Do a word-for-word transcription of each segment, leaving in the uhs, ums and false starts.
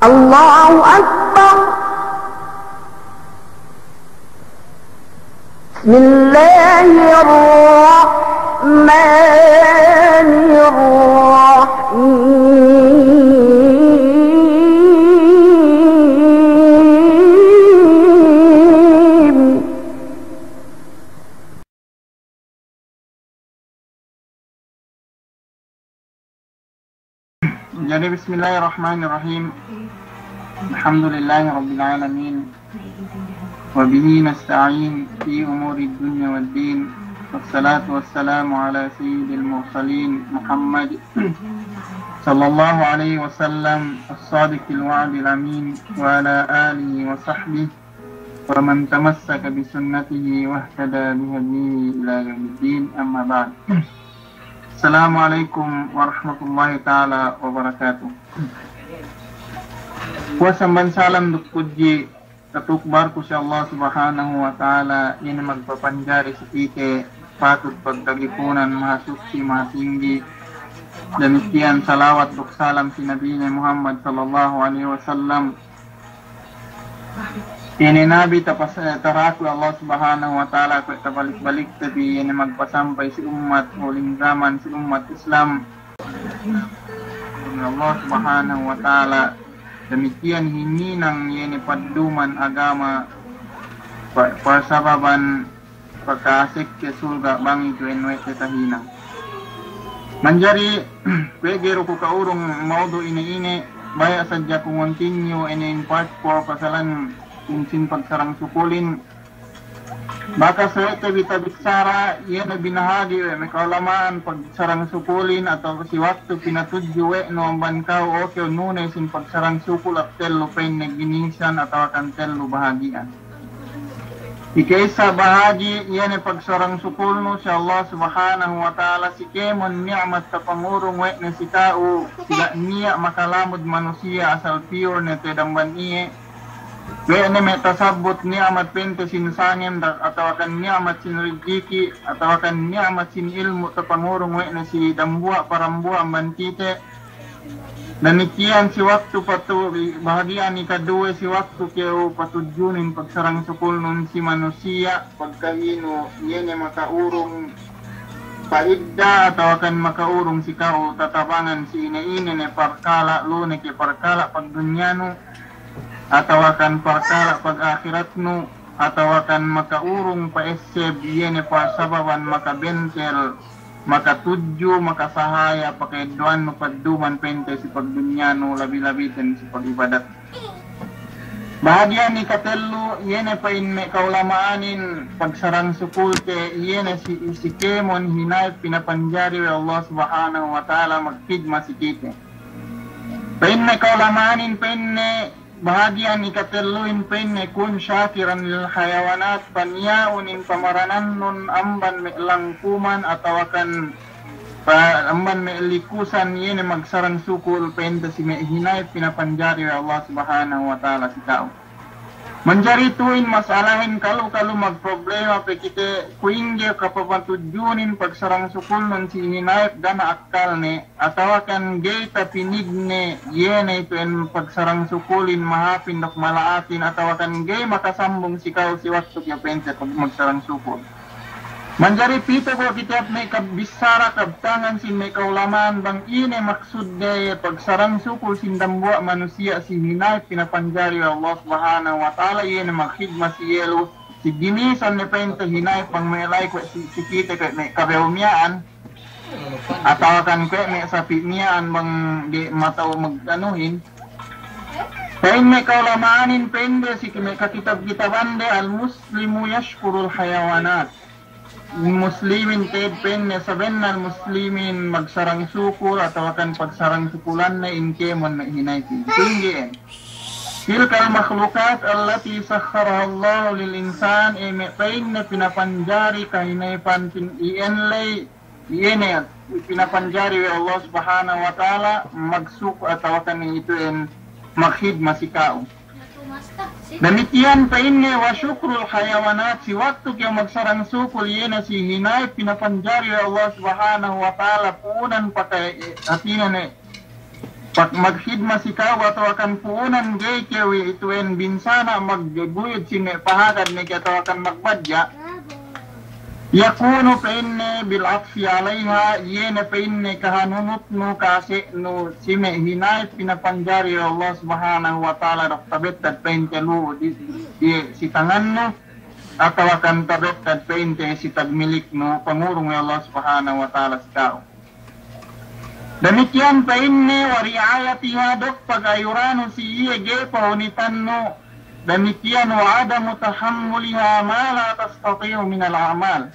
الله أكبر. بسم الله الرحمن الرحيم. Jadi, bismillahirrahmanirrahim. Alhamdulillahi rabbil alamin. Wa bihi nasta'in fi umurid dunya wad din. Wassalatu wassalamu ala sayyidil mursalin Muhammad sallallahu alaihi wasallam, as-sadiqil wa'dil amin, wa ala alihi wa sahbihi wa man tamassaka bi sunnatihi wahtada bi hadihi ila yaumiddin, amma ba'd. Assalamu alaikum warahmatullahi ta'ala wabarakatuh. Puwas amban salam duk pudji tatukbarku si Allah Subhanahu wa Ta'ala, iye ne magpapanjari si kite patut pagtagipunan, Mahasuchi, Mahatinggi. Damikkiyan salawat duk salam si Nabine Muhammad sallallahu alaihi wasallam. Iye ne Nabi tapas-, eh, taraku Allah Subhanahu wa Ta'ala, kuwe' tabalik-balikte bi, iye ne magpasampay si ummat, huling zaman si ummat Islam. Allah Subhanahu wa Ta'ala, damikkiyan hininang iye ne padduman agama, pa-, pasababan pakasek ke surga' bang itu en we' te tahinang. Manjari, kuwe' ga'i du ku ka'urung maudu' ine-ine, baya' sadja ku ngontinyu ine in part four pasalan in sin pagsarang sukulin. Bakas we' te bi tabissara, iye ne binahagi' we' me' ka'ulama'an pagsarang sukulin atawa si waktu pinatudju we' nu amban ka'u, oke, unu ne sin pagsarang sukul, hap tellu pa'inne ginisan atawa kan tellu bahagi'an. Ikaissa bahagi', iye ne pagsarang sukulnu si Allah Subhanahu wa Ta'ala, si kēmon ni'mat tapangurung we' ne si ka'u, si ga' niya' makalamud manusiya' asal pure ne te damban iye. We' ne me' tasabbut ni'mat pa'inte sin sangem da-, atawa kan ni'mat sin rijiki', atawa kan ni'mat sin ilmu' tapangurung we' ne si dambuwa' parambuwa' amban kite. Damikkiyan si waktu patu-, bahagi'an ikaduwe, si waktu kew patudjunin pagsarang sukulnun si manusiya', pagkahinu iye ne maka'urung pa'idda atawa kan maka'urung si ka'u tatabangan si ine-ine ne parkala', lu ne ke parkala' pagdunyanu atawa kan parkala' pag'ahiratnu, atawa kan maka'urung pa'esseb, iye ne pasababan makabentel, makatudju, makasahaya paka'eddo'annu padduman pa'inte si pagdunyanu, labi-labiten si pag'ibadat. Bahagi'an ikatellu, iye ne pa'in me' ka'ulama'anin, pagsarang sukulte, iye ne si, si kēmon hinayep pinapanjari we' Allah Subhanahu wa Ta'ala magkhidma si kite. Pa'in me' ka'ulama'anin, pa'inne, bahagi'an ikatelluhin, pa'inne, kun shakiran lil hayawanat, paniya'un in pamaranannun amban me' langkuman atawa kan pa-, amban me' likusan, iye ne magsarang sukul pa'inte si me' hinayep pinapanjari we' Allah Subhanahu wa Ta'ala si ka'u. Manjari tu'in mas'alahin kalu-kalu magproblema pe kite kuwe' ingge kapapatudjunin pagsarang sukulnun si hinayep ga' ne akkalne, atawa kan ga'i tapinigne, iye ne itu en pagsarang sukulin mahāpin duk mala'atin, atawa kan ga'i makasambung si ka'u si waktu kew pa'inte pag-, magsarang sukul. Manjari pitu ko' kite hap me' kabissara kabtangan sin me' ka'ulama'an bang ine maksudde pagsarang sukul sin dambuwa' manusiya' si hinayep pinapanjari we' Allah Subhanahu wa Ta'ala, iye ne magkhidma si iye lu, si ginisan ne pa'inte hinayep bang me' la'i kuwe' si, si kite kuwe' me' kabew miya'an, atawa kan kuwe' me' sapi' miya'an bang ga'i mata'u mag-anuhin. Pa'in me' ka'ulama'anin pa'inde si me' kakitab-kitabande, al-muslimu yashkurul hayawanat. Muslimin te'ed pa'inne, sabennal muslimin magsarang sukul atawa kan pagsarang sukulanne in kēmon me' hinayepin. Tinggi en. Tilkal makhlukat allati sakhkharahallahu lil insan, e me' pa'inne pinapanjari kahinayepan pin-, iyan ley, iye ne pinapanjari we' Allah Subhanahu wa Ta'ala magsuk-, atawa kan itu en makhidma si ka'u. Damikkiyan pa'inne, wa shukrul hayawanat, si waktu kew magsarang sukul, iye ne si hinayep pinapanjari we' Allah Subhanahu wa Ta'ala, punan paka-, hātinen, Pag-, magkhidma si ka'u atawakan pu'unan ga'i kew itu'en binsana' magguyud si me' pahagad ne ke atawakan magbadja'. Yakunu pa'inne bil atfi alayha, iye ne pa'inne kahanunutnu, ka'ase'nu si me' hinayep pinapanjari we' Allah Subhanahu wa Ta'ala duk tabettad pa'inte lu'u di, di, si tangannu, atawakan tabettad pa'inte si tagmiliknu, pangurung we' Allah Subhanahu wa Ta'ala si ka'u. Damikiyan pa'inne wa ri'ayatiha, duk pagayuranu si iye ga'i pahunitannu. Damikiyan wa adamu tahammuliha ma la tastati'u minal a'mal.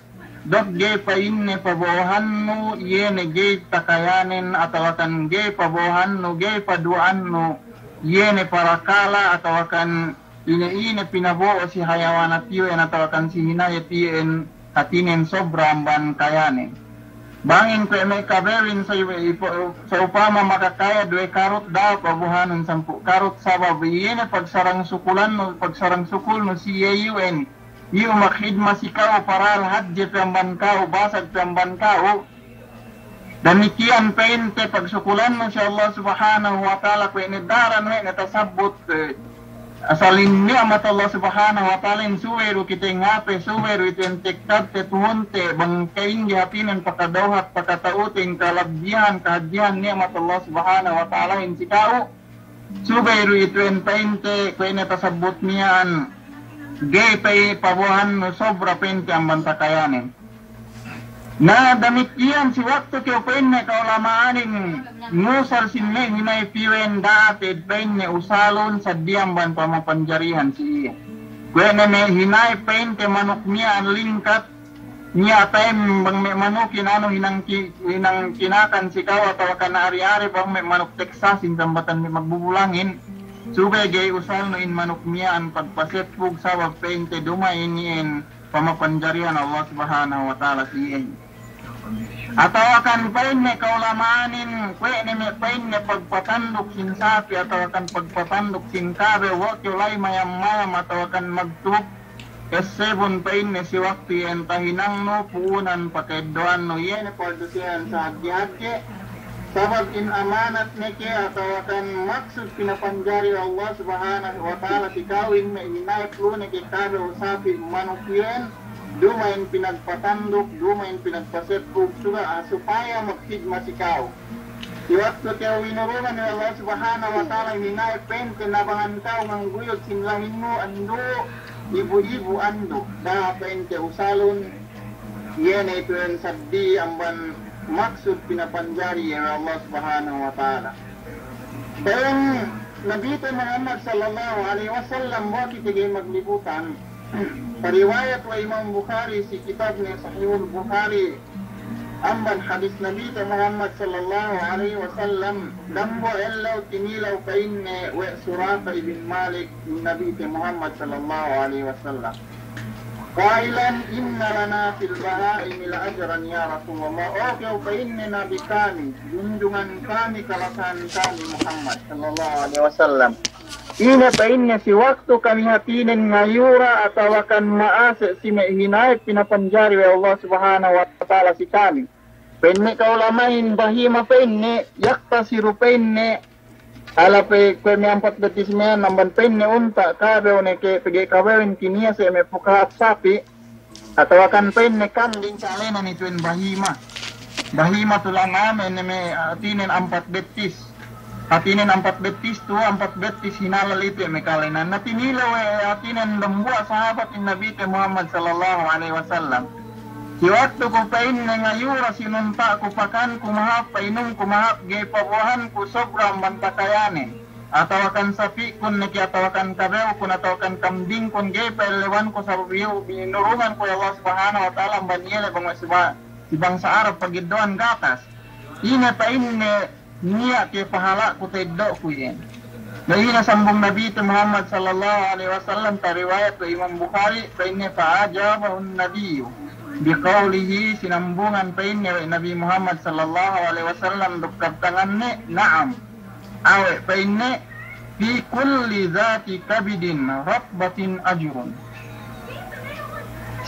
Duk ga'i pa'inne pabo'ohannu, iye ne ga'i takayanen, atawakan ga'i pabo'ohannu, ga'i paduwa'annu, iye ne parakala', atawakan ine-ine pinabo'o si hayawanat iyan atawakan si hinayep iyan, hātinen sobra amban kayanen. Bang in kuwe' me' kabewin sa-, ipo-, sa'upama makakaya duwe karut, da'a pabo'ohanun sampū' karut, sabab iye ne pagsarang sukulannu, pagsarang sukulnu si iye iyu'en, iyu' magkhidma si ka'u, parahal hadje pe amban ka'u, basag pe amban ka'u, Damikiyan pa'inte pagsukulannu si Allah Subhanahu wa Ta'ala, kuwe' ne daran we' ne tasabbut, eh, asal in ni'mat Allah Subhanahu wa Ta'ala in subey du kite ngape, subey du ite in tekkadte tuhunte, bang ka'ingge hātinen pakadawhat, pakata'ute in kalabbihan, kahadjehan ni'mat Allah Subhanahu wa Ta'ala in si ka'u. Subey du itu'en pa'inte, kuwe' ne tasabbut miya'an, ga'i pa'in pabo'ohannu sobra pa'inte amban takayanen. Na damikiyan si waktu kew pa'inne ka'ulama'anin ngusal si me' hinayep iyan, da'a te'ed pa'inne usalun saddi amban pamapanjarihan si iye. Kuwe' ne me' hinayep pa'inte manuk miya'an lingkat, niya' ta'em bang me' manukin anu hinang ki-, hinang kinakan si ka'u atawakan ari-ari bang me' manuk Texas in sambatan me' magbubulangin, subey ga'i usalnu in manuk miya'an pagpaseppug sabab pa'inte duma'in iyan pamapanjarihan Allah Subhanahu wa Ta'ala si iyan. Atawakan pa'inne ka'ulama'anin, kuwe' ne me' pa'inne pagpatanduk sin sapi' atawakan pagpatanduk sin kabew, wa' kew la'i mayam-mayam atawakan magtuhuk, essebun pa'inne si waktu iyan tahinangnu, pu'unan paka'eddo'annu, iye ne pagdusehan sahadje-hadje, sabab in amanat ne ke atawakan maksud pinapanjari Allah Subhanahu wa Ta'ala si ka'u in me' hinayep lu'u ne ke kabew, sapi', manuk iyan, duma'in pinagpatanduk, duma'in pinagpaseppug, suga-, ah, supaya magkhidma si ka'u. Si waktu kew inurungan we' Allah Subhanahu wa Ta'ala hinayep pa'inte nabangan ka'u ngangguyud sin lahinnu, andu', ibu-ibu andu', da'a pa'inte usalun, iye ne itu'en saddi amban maksud pinapanjari iye we' Allah Subhanahu wa Ta'ala. Pa'in Nabite Muhammad sallallahu alaihi wasallam, bu kite ga'i maglibutan, pariwayat we' Imam Bukhari si kitabne Sahihul Bukhari, amban hadis Nabite Muhammad sallallahu alaihi wasallam, dambuwa' ellew tinilew pa'inne we' Suraka ibn Malik Nabite Muhammad sallallahu alaihi wasallam. Qailan, "Inna lana fil baha'imi la ajran ya Rasulullah." O kew pa'inne Nabi kami, junjungan kami, kalasahan kami Muhammad sallallahu alaihi wasallam. Ine pa'inne si waktu kami hātinen ngayura atawakan ma'ase' si me' hinayep pinapanjari we' Allah Subhanahu wa Ta'ala si kami. Pa'inne ka'ulama'in bahima pa'inne, yaktasiru pa'inne, ala pe kuwe' me' ampat bettis miya'an amban pa'inne unta', kabew ne ke, pegge' kabewin kiniyase' me' pukaha'at sapi', atawakan pa'inne kambing, sa'alenan itu'en bahima. Bahimatul an'am, ine me' hātinen ampat bettis. Hātinen ampat bettis tu'u, ampat bettis hinalal ite me' kalenan. Na tinilew we' hātinen dambuwa' sahabat in Nabite Muhammad sallallahu alaihi wasallam. Si waktu ku pa'inne ngayura sin unta'ku, pakanku mahāp, pa'inumku mahāp, ga'i pabo'ohanku sobra amban pakayanen, atawakan sapi'kun ne ke, atawakan kabewkun, atawakan kambingkun, ga'i pa'ellewanku sabab iyu' inurunganku we' Allah Subhanahu wa Ta'ala amban iye le bang we' si ba-, si bangsa Arab pageddo'an gatas. Ine pa'inne niya' ke pahala'ku ta'eddo'ku iyan. Na ine sambung Nabite Muhammad sallallahu alaihi wasallam, tariwayat we' Imam Bukhari, pa'inne, fa ajabahun nabiyyu biqawlihi, sinambungan pa'inne we' Nabi Muhammad sallallahu alaihi wasallam duk kabtanganne, na'am. Awe' pa'inne, fi kulli dhati kabidin ratbatin ajrun.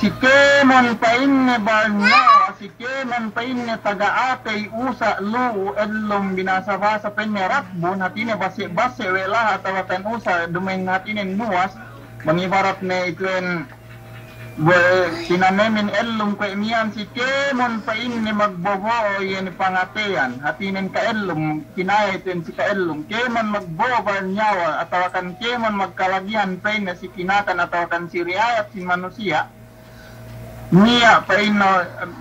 Si kēmon pa'inne balnyawa, si kēmon pa'inne taga atey usa' lu'u ellum binasa-basa pa'inne rakbun, hātine base'-base' we' laha' atawakan usa' duma'in hātinen nuwas, bang ibarat ne itu'en we' tinanemin ellum kuwe' miya'an si kēmon pa'inne magbobo'o iye ne pangateyan, hātinen ka'ellum, kinaya itu'en si ka'ellum, kēmon magbo'o balnyawa atawakan kēmon magkalagihan pa'inne si kinakan atawakan si ri'ayat si manusiya'. Niya' pa'inne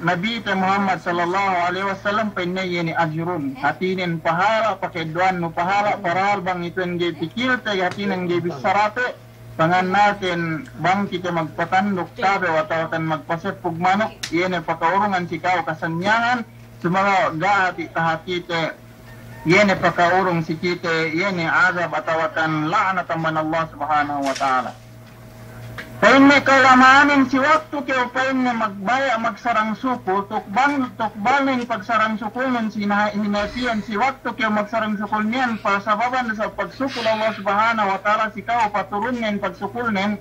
Nabite Muhammad sallallahu alaihi wasallam pa'inne iye ne ajrun. Hātinen pahala', pakeddo'annu pahala', parahal bang itu'en ga'i pikilte, hātinen ga'i bissarate, pangannalten bang kite magpatanduk tabew atawakan magpaseppug manuk, iye ne paka'urungan si ka'u kasanyangan, sumagawa' ga' hati' tahātite, iye ne paka'urung si kite, iye ne azab atawakan la'nat amban Allah Subhanahu wa Ta'ala. Pa'inne ka'ulama'anin si waktu kew pa'inne magbaya' magsarang sukul, tukbal, tukbalnen pagsarang sukulnen si hina-, hinaypi'en si waktu kew magsarang sukul miya'an pasababan sa pagsukul Allah Subhanahu wa Ta'ala si ka'u paturunnen pagsukulnen,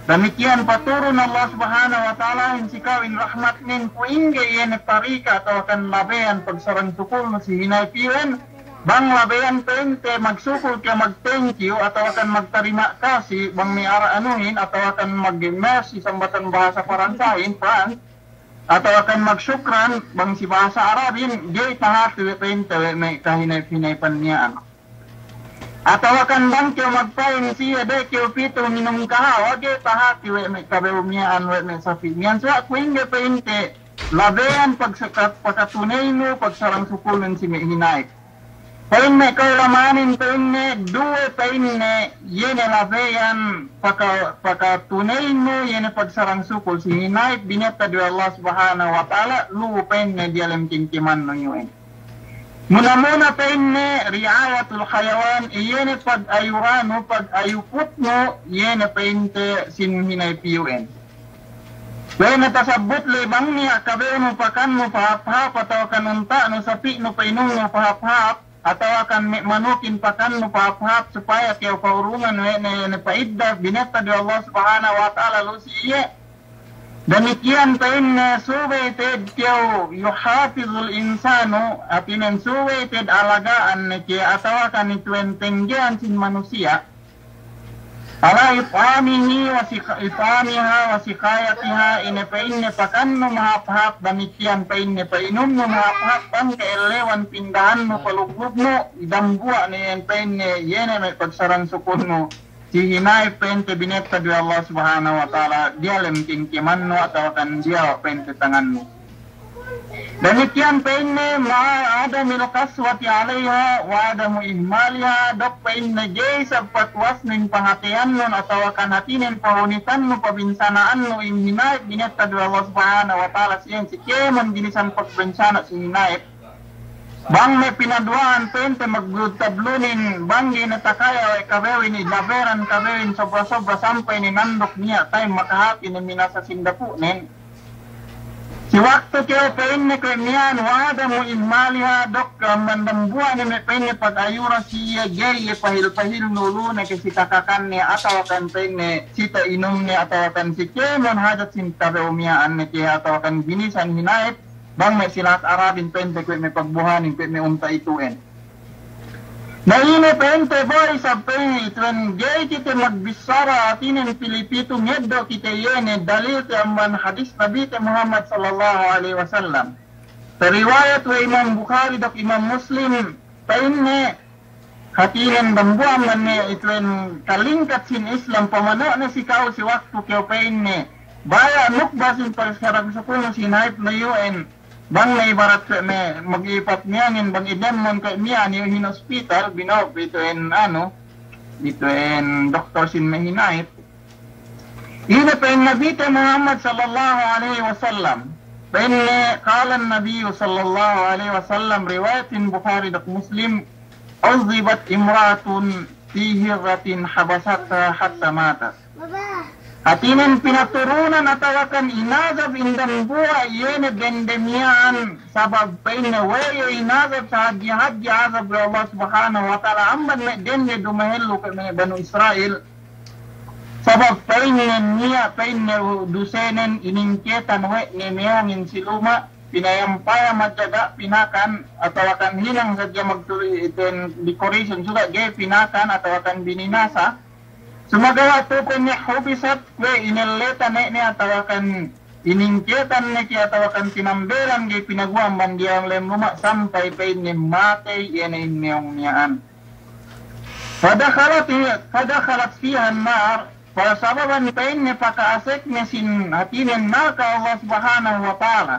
damikkiyan paturun Allah Subhanahu wa Ta'alahin si ka'u in rahmatnen kuwe' ingge iye ne tarika atawakan labeyan pagsarang sukulnu si hinaypi'en, bang labeyan pa'inte magsukul kew mag-thank you atawakan magtarima kasi bang me' ara anuhin atawakan mag-mercy sambatan bahasa Paransahin, France, atawakan magsukran bang si bahasa Arabin, ga'i tahāti we' pa'inte we' me' kahinayp-hinaypan miya'an. Atawakan bang kew magpa'in siye de' kew pitu minum kahawa, ga'i tahāti we' me' kabew miya'an we' me' sapi' miya'an. Sa' kuwe' ingge pa'inte labeyan pagsakat pakatuneynu pagsarang sukulnen si me' hinayp. Pa'in me' ka'ulama'anin pa'inne duwe pa'inne iye ne labeyan paka-, pakatuneynu iye ne pagsarang sukul si hinayp binetta' du we' Allah Subhanahu wa Ta'ala, lu'u pa'inne diyalem kingkimannu iyu'en. Muna-muna pa'inne ri'ayatul hayawan, iye ne pag-ayuranu, pag-ayuputnu, iye ne pa'inte sin hinayp iyu'en. Kuwe' ne tasabbut le bang niya' kabewnu pakannu pahāp-hāp atawakan unta'nu sapi'nu pa'inumnu pahāp-hāp, atawakan me' manukin pakannu pahāp-hāp supaya kew pa'urungan we' ne, ne pa'idda binetta' du we' Allah Subhanahu wa Ta'ala lu'u si iye. Damikkiyan pa'inne subey te'ed kew yuhafizul insanu, hātinen subey te'ed alaga'an ne ke atawakan itu'en tenggehan sin manusiya'. Ala it'amihi wa sik-, it'amiha wa siqayatiha, ine pa'inne pakannu mahāp-hāp, damikkiyan pa'inne pa'inumnu mahāp-hāp, bang ka'ellewan pindahannu paluggubnu, dambuwa' ne iyan pa'inne, iye ne me' pagsarang sukulnu si hinayp pa'inte binetta' du we' Allah Subhanahu wa Ta'ala diyalem kingkimannu atawakan diyawa' pa'inte tangannu. Damikkiyan pa'inne ma'a adamil qaswati 'alayha wa adamu ihmaliha, duk pa'inne ga'i isab patuwasnu in pangateyannun atawakan hātinen pahunitannu pabinsana'annu in hinayp binetta' du we' Allah Subhanahu wa Ta'ala si iyan si kēmon ginisan pagbinsana' si hinayp. Bang me' pinaduwa'an pa'inte maggudtablunin, bang ga'i ne takaya we' kabewin, ilaberan kabewin sobra-sobra sampay ne nanduk niya' time makahāp ine minasa sin dapu'nen. Si waktu kew pa'inne kuwe' miya'an wa adamu ihmaliha, duk amban dambuwa' ne me' pa'inne pag-ayura si iye ga'i iye pahil-pahilnu lu'u ne ke si takakanne atawakan pa'inne si ta'inumne atawakan si kēmon hajat sin kabew miya'an ne ke atawakan ginisan hinayp, bang me' si lahat Arabin pa'inte kuwe' me' pagbohanin kuwe' me' unta' itu'en. Na ine pa'inte bo'o isab pa'in itu'en ga'i kite magbissara hātinen pili pitu ngeddo' kite iye ne dalilte amban hadis Nabite Muhammad sallallahu alaihi wasallam. Tariwayat we' Imam Bukhari duk Imam Muslim pa'inne hātinen dambuwa' amban me' itu'en kalingkat sin Islam pamano'ne si ka'u si waktu kew pa'inne baya' nukba sin pagsarang sukulnu si hinaypnu iyu'en. Bang ne ibarat pe me' magipat miya'anin bang idemmon pe miya'an iyu hinospital, bino'o pe itu'en anu, itu'en doktor sin me' hinayp. Ine pa'in Nabite Muhammad sallallahu alaihi wasallam. Pa'inne, qala an-Nabiyyu sallallahu alaihi wasallam, riwayat sin Bukhari duk Muslim, "Uzzibat imra'atun fi hirratin habasatha hatta matat." Hātinen pinaturunan atawakan inazab in dambuwa' iye ne dende miya'an, sabab pa'inne we'ey inazab sahadje-hadje azab we' Allah Subhanahu wa Ta'ala amban me' dende dumahellu ke me' Banu Isra'il. Sabab pa'inne niya', pa'inne, dusenen iningketan we' ne meyongin si luma', pinayam-payam hadja ga' pinakan, atawakan hinang sadja magtuli iten decoration suga' ga'i pinakan, atawakan bininasa. Sumagawa' tu pa'inne hubisat, kuwe' inelletan we' ne, atawakan iningketan ne ke, atawakan tinambelan ga'i pinaguwa' amban diyalem luma' sampay pa'inne matey iye ne in meyong miya'an. Fadakhalat, fadakhalat fihan nar, pasababan pa'inne paka'asek ne sin hātinen narka' Allah Subhanahu wa Ta'ala.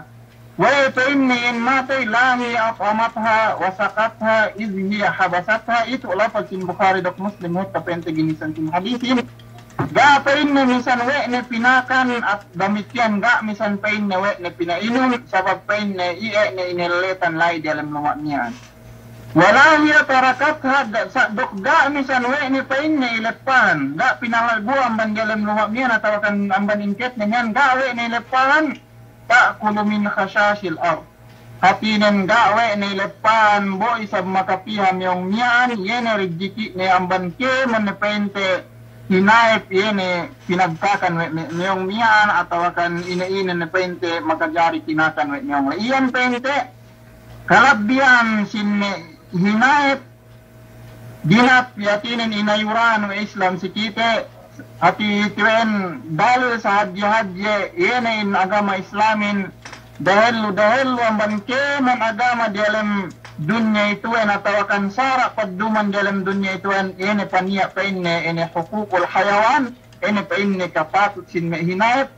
We'ey pa'inne in matey, la hiya at'amatha wa saqatha, idh hiya habasatha, itu lafaz sin Bukhari duk Muslim, hekka pa'inte ginisan sin hadisin. Ga' pa'inne misan we' ne pinakan, at damikiyan ga' misan pa'inne we' ne pina'inum, sabab pa'inne iye ne inelletan la'i diyalem luma' miya'an. Wa la hiya tarakatha, ga' sa-, duk ga' misan we' ne pa'inne ileppahan, ga' pinalaguwa' amban diyalem luma' miya'an atawakan amban ingketne miya'an, ga' we' ne ileppahan, ta'kulu min khashashil ard. Hātinen ga' we' ne ileppahan, bo' isab makapiha meyong miya'an, iye ne rijiki'ne amban kēmon ne pa'inte hinayep iye ne pinagtakan we' me-, meyong miya'an, atawakan ine-ine ne pa'inte makajari tinakan we' meyong le. Iyan pa'inte kalabbihan sin hinayep, dina'ak hātinen inayuran we' Islam si kite, hāti tu'en dalil sahadje-hadje, iye ne in agama Islamin, dahellu-dahellu amban kēmon agama diyalem dunya itu'en, atawakan sara' padduman diyalem dunya itu'en, iye ne paniya' pa'inne, iye ne hukukul hayawan, iye ne pa'inne kapatut sin me' hinayep.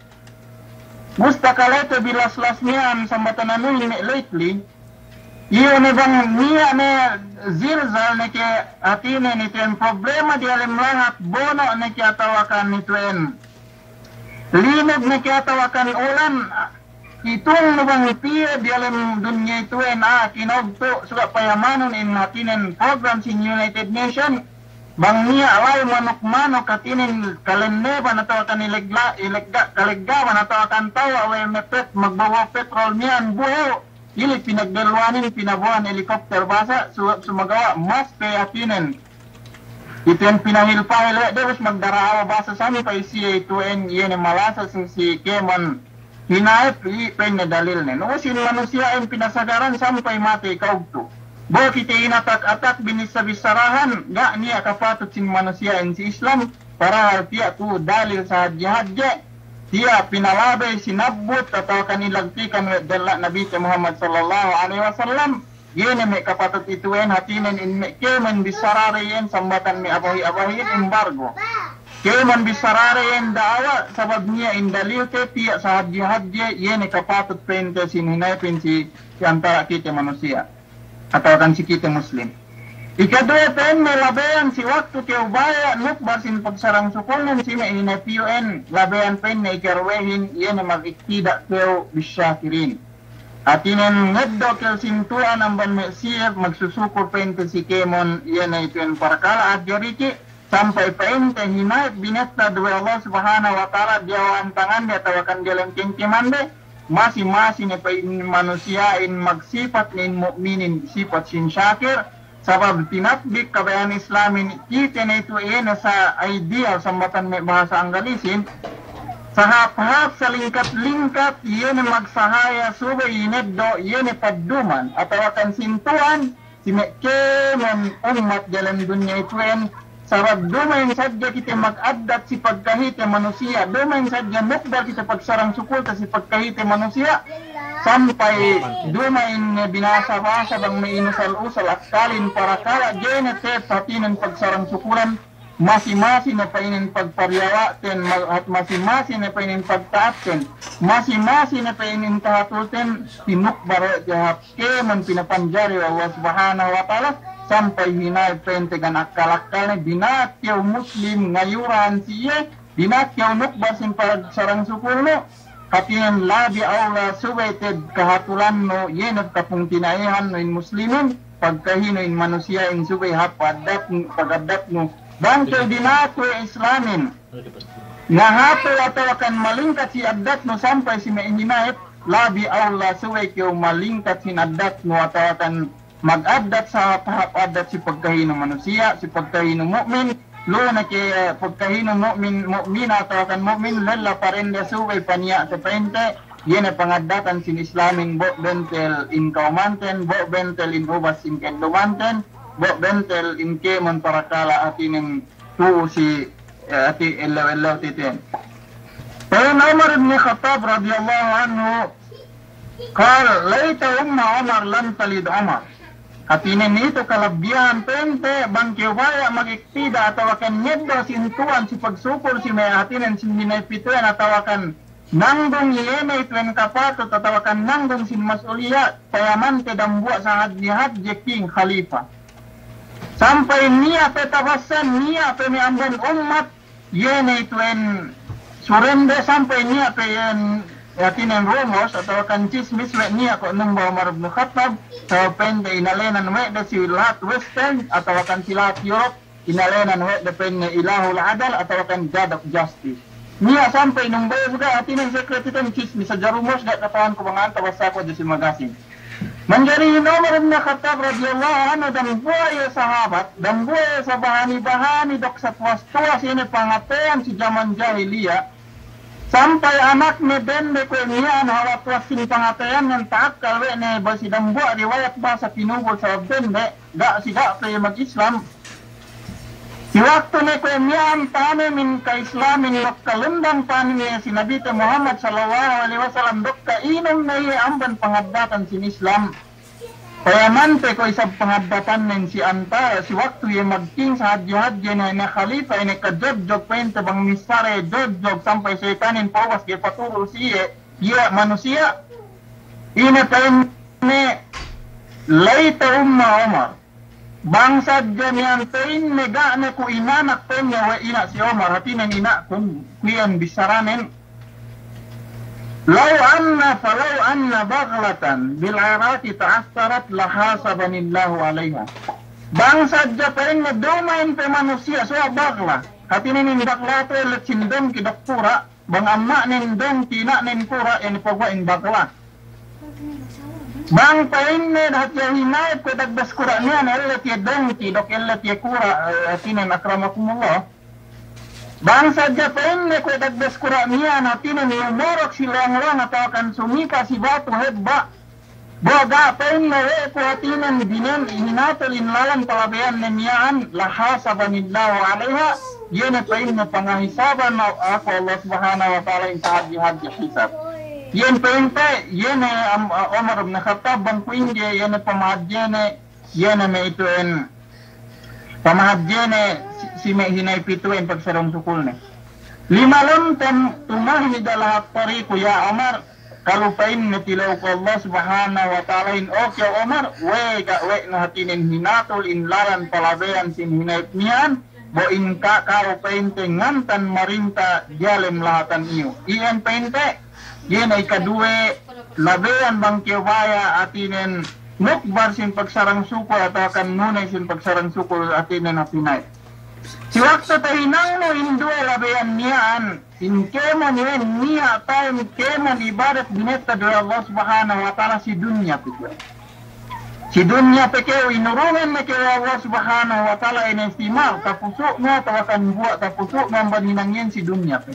Mustakalete bilas-las miya'an sambatan anuhin me' lately, iyu ne bang niya' ne zilzal ne ke, hātinen itu'en problema diyalem lahat, bono' ne ke atawakan itu'en linug ne ke atawakan ulan, itung ne bang piye diyalem dunya itu'en, ah, kinogtu' suga' payamanun in hātinen program sin United Nation, bang niya' la'i manuk-manuk hātinen kalenneban atawakan ilegla-, ilegga-, kaleggaban atawakan tawa' we' me' pet-, magbo'o petrol miya'an buhu', ili pinagdelluwanin pinabo'ohan helicopter basa', su-, sumagawa' mas pe hātinen. Iten pinahil-pahil we' de bas magdara awa basa' sampay siye itu'en iye ne malasa si, si kēmon hinayep, i' pa'inne dalilnen. Usin manusiya'in pinasagaran sampay matey kaugtu'. Bo' kite inatak-atak binissa-bissarahan, ga' niya' kapatut sin manusiya'in si Islam, parahal tiya' tu dalil sahadje-hadje, tiya' pinalabey sinabbut atawakan inilagtikan we' della' Nabite Muhammad sallallahu alaihi wasallam, iye ne me' kapatut itu'en hātinen in me' kēmon bissarare iyan sambatan me' abahi-abahin embargo. Kēmon bissarare iyan da'awa sabab niya' in dalilte tiya' sahadje-hadje, iye ne kapatut pa'inte sin hinayepin si, si antara' kite manusiya'. Atawakan si kite Muslim. Ikaduwe pa'inne labeyan si waktu kew baya' nukbar sin pagsarang sukulnen si me' hinayep iyu'en, labeyan pa'inne ikaruwehin, iye ne mag-iktida' kew bishakirin. Hātinen ngeddo' kew sin Tuhan amban me' siye magsusukur pa'inte si kēmon, iye ne itu'en parkala' hadje diki', sampay pa'inte hinayep binettad we' Allah Subhanahu wa Ta'ala diyawa'an tangande atawakan diyalem kengkemande, masi-masi ne pa'in manusiya'in magsipat ne in mu'minin sipat sin shakir, sabab tinatbik kabaya'an Islamin, kite ne itu iye ne sa ideal sambatan me' bahasa Anggalisin, sahāp-hāp salingkat-lingkat iye ne magsahaya subey ineddo' iye ne padduman atawakan sin Tuhan, si me' kēmon ummat diyalem dunya itu'en, sabab duma'in sadja kite magaddat si pagkahite manusiya', duma'in sadja nukbar kite pagsarang sukulte si pagkahite manusiya', sampay duma'in ne binasa-basa bang me' inusal-usal akkalin parakala' ga'i ne tep hātinen pagsarang sukulan, masi-masi ne pa'inin pagpariyawa'ten, ma-, masi-masi ne pa'inin pagta'atten, masi-masi ne pa'inin kahatulten, tinukbar we' te hāp kēmon pinapanjari we' Allah Subhanahu wa Ta'ala, sampay hinayep pa'inte gan akkal-akkalne, dina'ak kew Muslim ngayuran si iye, dina'ak kew nukbar sin pagsarang sukulnu, hātinen labi awla subey te'ed kahatulannu, iye ne kapungtina'ihannu in Muslimin, pagkahinu in manusiya'in subey hāp addatnu, pagaddatnu, bang kew dina'ak we' Islamin ngahatul atawakan malingkat si addatnu sampay si me' hinayep, labi awla subey kew malingkat sin addatnu atawakan magaddat sahāp-hāp addat si pagkahinu manusiya', si pagkahinu mu'min, lu ne ke pagkahinang mu'min, mu'mina atawa kan mu'min, lella parende subey paniya'te pa'inte, iye ne pangaddatan sin Islamin, bo' bentel in kawmanten, bo' bentel in ubas sin keddomanten, bo' bentel in kēmon parakala' hātinen tu'u si, eh, hāti ellew-ellew titen. Pa'in Umar ibn Khattab radiyallahu anhu, qal, "Layta umma Umar lam talid Umar." Hātinen itu kalabbihan pa'inte bang kew baya' mag'iktida' atawa kan ngeddo' sin tuwan si pagsukul si me' hātinen sin hinaypituwen atawa kan nanggung iye ne ituwen kapatut atawa kan nanggung sin mas'uliya', payamante dambuwa' sahadje-hadje king khalifa. Sampay niya' pe tabasan, niya' pe me' amban ummat, iye ne ituwen surende, sampay niya' pe iyan hātinen rumors atawa kan chismis we' niya' ko' numba Umar ibn Khattab, sabab pa'inte inalenan we' de si lahat Western atawa kan si lahat Europe, inalenan we' de pa'inne ilahul adal atawa kan God of justice. Niya' sampay numba iye suga hātinen secret iten chismis hadja, rumors, ga' kata'uhanku bang anta, basta aku hadja si magasin. Manjari in Umar ibn Khattab radiyallahu anhu dambuwa' iye sahabat, dambuwa' iye sabahani-bahani duk satuwas-tuwas iye ne pangateyan si jaman jahiliya, sampay anakne dende kuwe' miya'an hawal tuwas sin pangateyannen ta'akkal we' ne, bang si dambuwa' riwayat bahasa pinubul sabab dende, ga' si ga' pe iye mag-Islam. Si waktu ne kuwe' miya'an tanem in ka-Islamin duk kalundang tanem iye si Nabite Muhammad sallallahu alaihi wasallam duk ka'inum ne iye amban pangaddatan sin Islam. Payamante ko' isab pangaddatannen si antara si waktu iye magking sahadje-hadje ne, ne khalifa ine kajojog pa'inte bang missare jojog sampay seyitanin pa'ubas ga'i paturu si iye, iye manusiya'. Ine pa'inne, "Layta umma Umar." Bang sadja miya'an pa'inne ga' ne ku inanak pa'inne we' ina' si Umar, hātinen ina'kun, ku iyan bissaranen. "Law anna, falaw anna baghlatan bil Iraqi ta'assarat lahasabanillahu alaiha." Bang sadja pa'inne duma'in pe manusiya' suwa' baghla. Hātinen in baghla tu ellet sin dongki duk kura', bang amma'nen dongki, ina'nen kura', iye ne paguwa' in baghla. Bang pa'inne hadja hinayep kuwe' dagbas kura' miya'an, ellet iye dongki duk ellet iye kura', eh, hātinen akramakumullah. Bang sadja pa'inne kuwe' dagbas kura' miya'an hātinen numorok si lowang-lowang atawa kan sumipa' si batu hebba'. Bo' ga' pa'inne we' ku hātinen binen hinatul in lalan palabeyanne miya'an, lahasabanillahu alaiha, iye ne pa'inne pangahisaban aku Allah Subhanahu wa Ta'ala in sahadje-hadje hisab. Iye ne pa'inte, iye ne am-, Umar ibn Khattab bang kuwe' ingge, iye ne pamahadjene, iye ne me' itu'en pamahadjene si, si me' hinaypitu'en pagsarang sukulne. Limaluntum tumahhida laha tariqu ya Umar, kalu pa'inne tilewku Allah Subhanahu wa Ta'alahin, o kew Umar, we' ga' we' ne hātinen hinatul in lalan palabeyan sin hinayp miya'an, bo' in ka-, ka'u pa'inte ngantan marinta diyalem lahatan iyu. Iyan pa'inte, iye ne ikaduwe labeyan bang kew baya' hātinen nukbar sin pagsarang sukul atawa kan nuney sin pagsarang sukul hātinen hap hinayp. Si waktu tahinangnu in duwe labeyan miya'an, in kēmon iyan niya' ta'u in kēmon ibadat binettad we' Allah Subhanahu wa Ta'ala si dunya pe kew. Si dunya pe kew inurungan ne kew we' Allah Subhanahu wa Ta'ala ine simal tapusu'nu atawa kan buwa' tapusu'nu amban hinang iyan si dunya pe.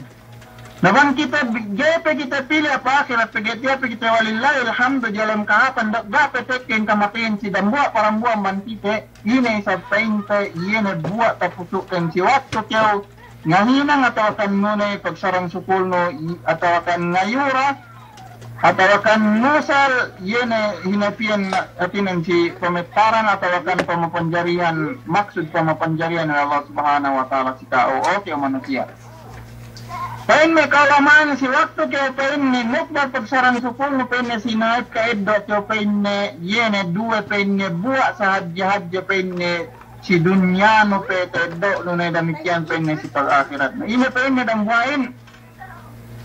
Na bang kite bi-, ga'i pe kite pili' apa ahirat pe, ga'i tiya' pe kite, walillahil hamdu, diyalem kahāpan, ga', ga' pe tekka in kamateyan si dambuwa' parambuwa amban kite, ine isab pa'inte, iye ne buwa' tapusu'ten si waktu kew ngahinang atawa kan nuney pagsarang sukulnu, i-, atawa kan ngayura, atawa kan nusal, iye ne hinaypiyan hātinen si pamettaran atawa kan pamapanjarihan, maksud pamapanjarihan we' Allah Subhanahu wa Ta'ala si ka'u, o kew manusiya'. Pa'in me' ka'ulama'an si waktu kew pa'inne nukbar pagsarang sukulnu pa'inne si na'ip ka'eddo' kew pa'inne, iye ne duwe pa'inne buwa' sahadje-hadje pa'inne si dunyanu pe ta'eddo'nu ne damikkiyan pa'inne si pag-ahiratnu. Ine pa'inne dambuwa'in?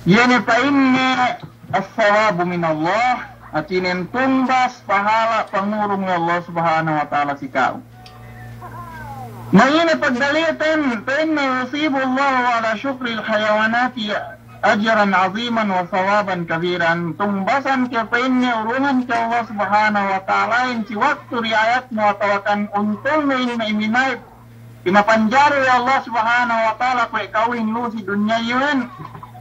Iye ne pa'inne as-sawabu minallah, hātinen tumbas pahala' pangurung Allah Subhanahu wa Ta'ala si ka'u. Na ine pagdalilten, pa'inne yusibullahu ala shukril hayawanati ajran aziman wa sawaban kabiran. Tumbasan kew pa'inne urungan kew Allah Subhanahu wa Ta'alahin si waktu ri'ayatnu atawa kan untulnu in me' hinayp pinapanjari we' Allah Subhanahu wa Ta'ala kuwe' ka'uhin lu'u si dunya iyu'en,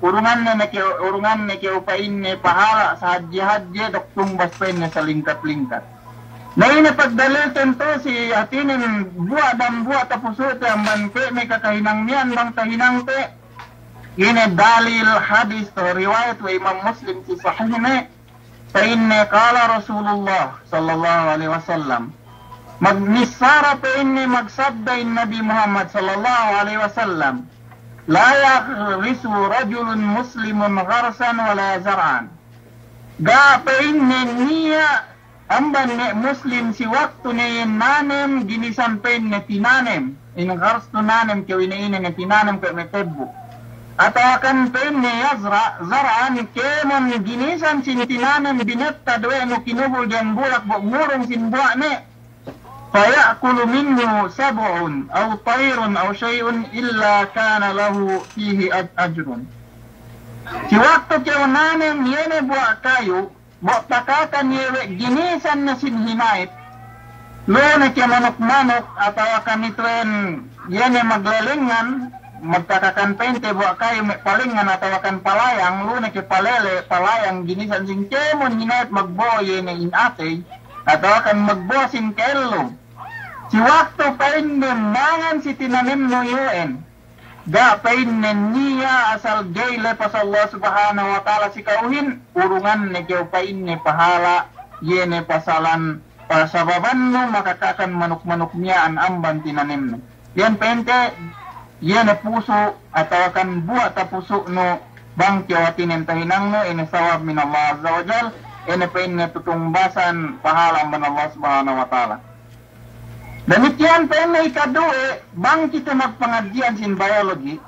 urunganne ne kew, urunganne kew pa'inne pahala' sahadje-hadje duk tungbas pa'inne salingkat-lingkat. Na ine pagdalilten tu si hātinen buwa' dambuwa' tapusu'te amban kuwe' me' kakahinang miya'an bang tahinangte, ine dalil hadis atawa riwayat we' Imam Muslim si sahihne, pa'inne, qala Rasulullah sallallahu alaihi wasallam. Mag-, missāra pa'inne magsabda in Nabi Muhammad sallallahu alaihi wasallam, "La yaghrisu rajulun muslimun gharsan wala zar'an." Ga' pa'inne niya' amban me' Muslim si waktu ne iye nanem ginisan pa'inne tinanem. In ghars tu nanem kew ine-ine ne tinanem kuwe' me' tebbu'. Atawakan pa'inne yazra', zar'an, kēmon ginisan sin tinanem binettad we' nu kinubul dem bulak bu ngurung sin buwa'ne. Faya'kulu minhu sab'un aw tayrun aw shay'un illa kana lahu fihi aj-, ajrun. Si waktu kew nanem iye ne buwa' kayu, bu takakan iye we' ginisan ne sin hinayip, lu'u ne ke manuk-manuk atawakan itu'en iye ne maglalengngan, magtakakan pa'inte buwa' kayu me' palengngan atawakan palayang, lu'u ne ke palele, palayang, ginisan sin kēmon hinayip magbo'o iye ne in atey, atawakan magbo'o sin ka'ellum. Si waktu pa'inne mangan si tinanemnu iyu'en, ga' pa'inne niya' asal ga'i lepas Allah Subhanahu wa Ta'ala si ka'uhin, urunganne kew pa'inne pahala', iye ne pasalan, pasababannu makakakan manuk-manuk miya'an amban tinanemnu. Iyan pa'inte, iye ne pusu' atawakan buwa' tapusu'nu bang kew hātinen tahinangnu, ine sawab min Allah Azza wa Jal, ine pa'inne tutungbasan pahala' amban Allah Subhanahu wa Ta'ala. Damikkiyan pa'inne ikaduwe, bang kite magpangadji'an sin biology,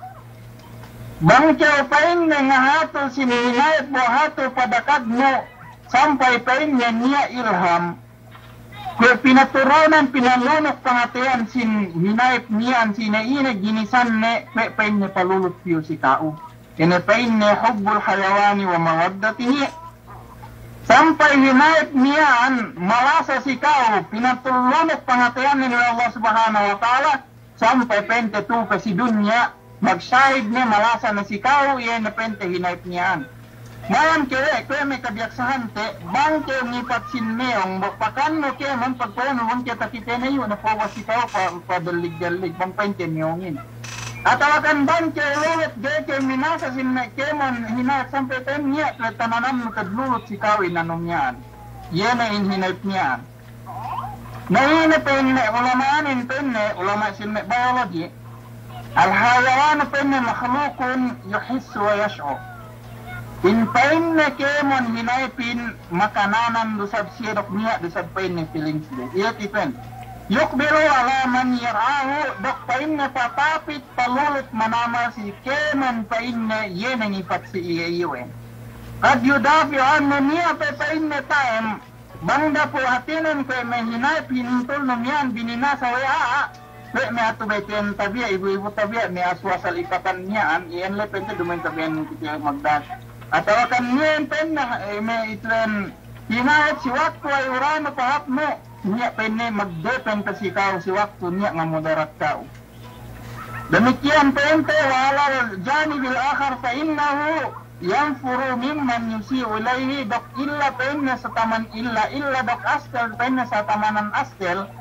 bang kew pa'inne ngahatul sin hinayip bu hatul padakadnu, sampay pa'inne niya' ilham, kuwe' pinaturunan, pinalunuk pangateyan sin hinayip miya'an si ine-ine ginisanne, kuwe' pa'inne palulut piyu si ka'u. Ine pa'inne hubbul hayawani wa mawaddatihi. Sampay hinayip miya'an malasa si ka'u, pinatulunuk pangateyannen we' Allah Subhanahu wa Ta'ala, sampay pa'inte tu'u pe si dunya, magsahid ne malasa ne si ka'u, iye ne pa'inte hinayip miya'an. Mayan kew we', kuwe' me' kabiyaksahante, bang kew ngipat sin meyong, bu pakannu kēmon pagpa'unnu bang kew takite ne iyu' ne poba si ka'u pa, padellig-dellig, bang pa'inte meyongin. Atawakan bang kew lulut ga'i kew minasa sin me' kēmon hinayip sampay pa'in niya' pe tananamnu te'ed lulut si ka'u inanu miya'an. Iye ne in hinayip miya'an. Na ine pa'inne ulama'anin pa'inne, ulama' sin me' biology, al-hayawanu pa'inne makhluqun yuhissu wa yash'ur. In pa'inne kēmon hinayipin makananan du isab siye duk niya' du isab pa'inne feelings de. Iye ti pa'in. Yuqbilu ala man yar'ahu, duk pa'inne patapit palulut manamal si kēmon pa'inne iye ne ngipat si iye iyu'en. Qad yudafi'u anhu, niya' pe pa'inne ta'em, bang dapu' hātinen kuwe' me' hinayip hinintulnu miya'an bininasa we' a'a, kuwe' me' atu bayten tabiya', ibu-ibu tabiya', me' asu asal ipatan miya'an, iyan le pa'inte duma'in tabiya' kite magdas. Atawakan miya'an pa'inne, eh, me' itu'en hinayip si waktu ayuranu pahāpnu, niya' pa'inne magdepen pe si ka'u si waktu niya' ngamudarat ka'u. Damikkiyan pa'inte, wa alal janibil akhar fa innahu yanfuru mimman yusi'u ilayhi, duk illa pa'inne sataman illa, illa duk astel pa'inne satamanan astel,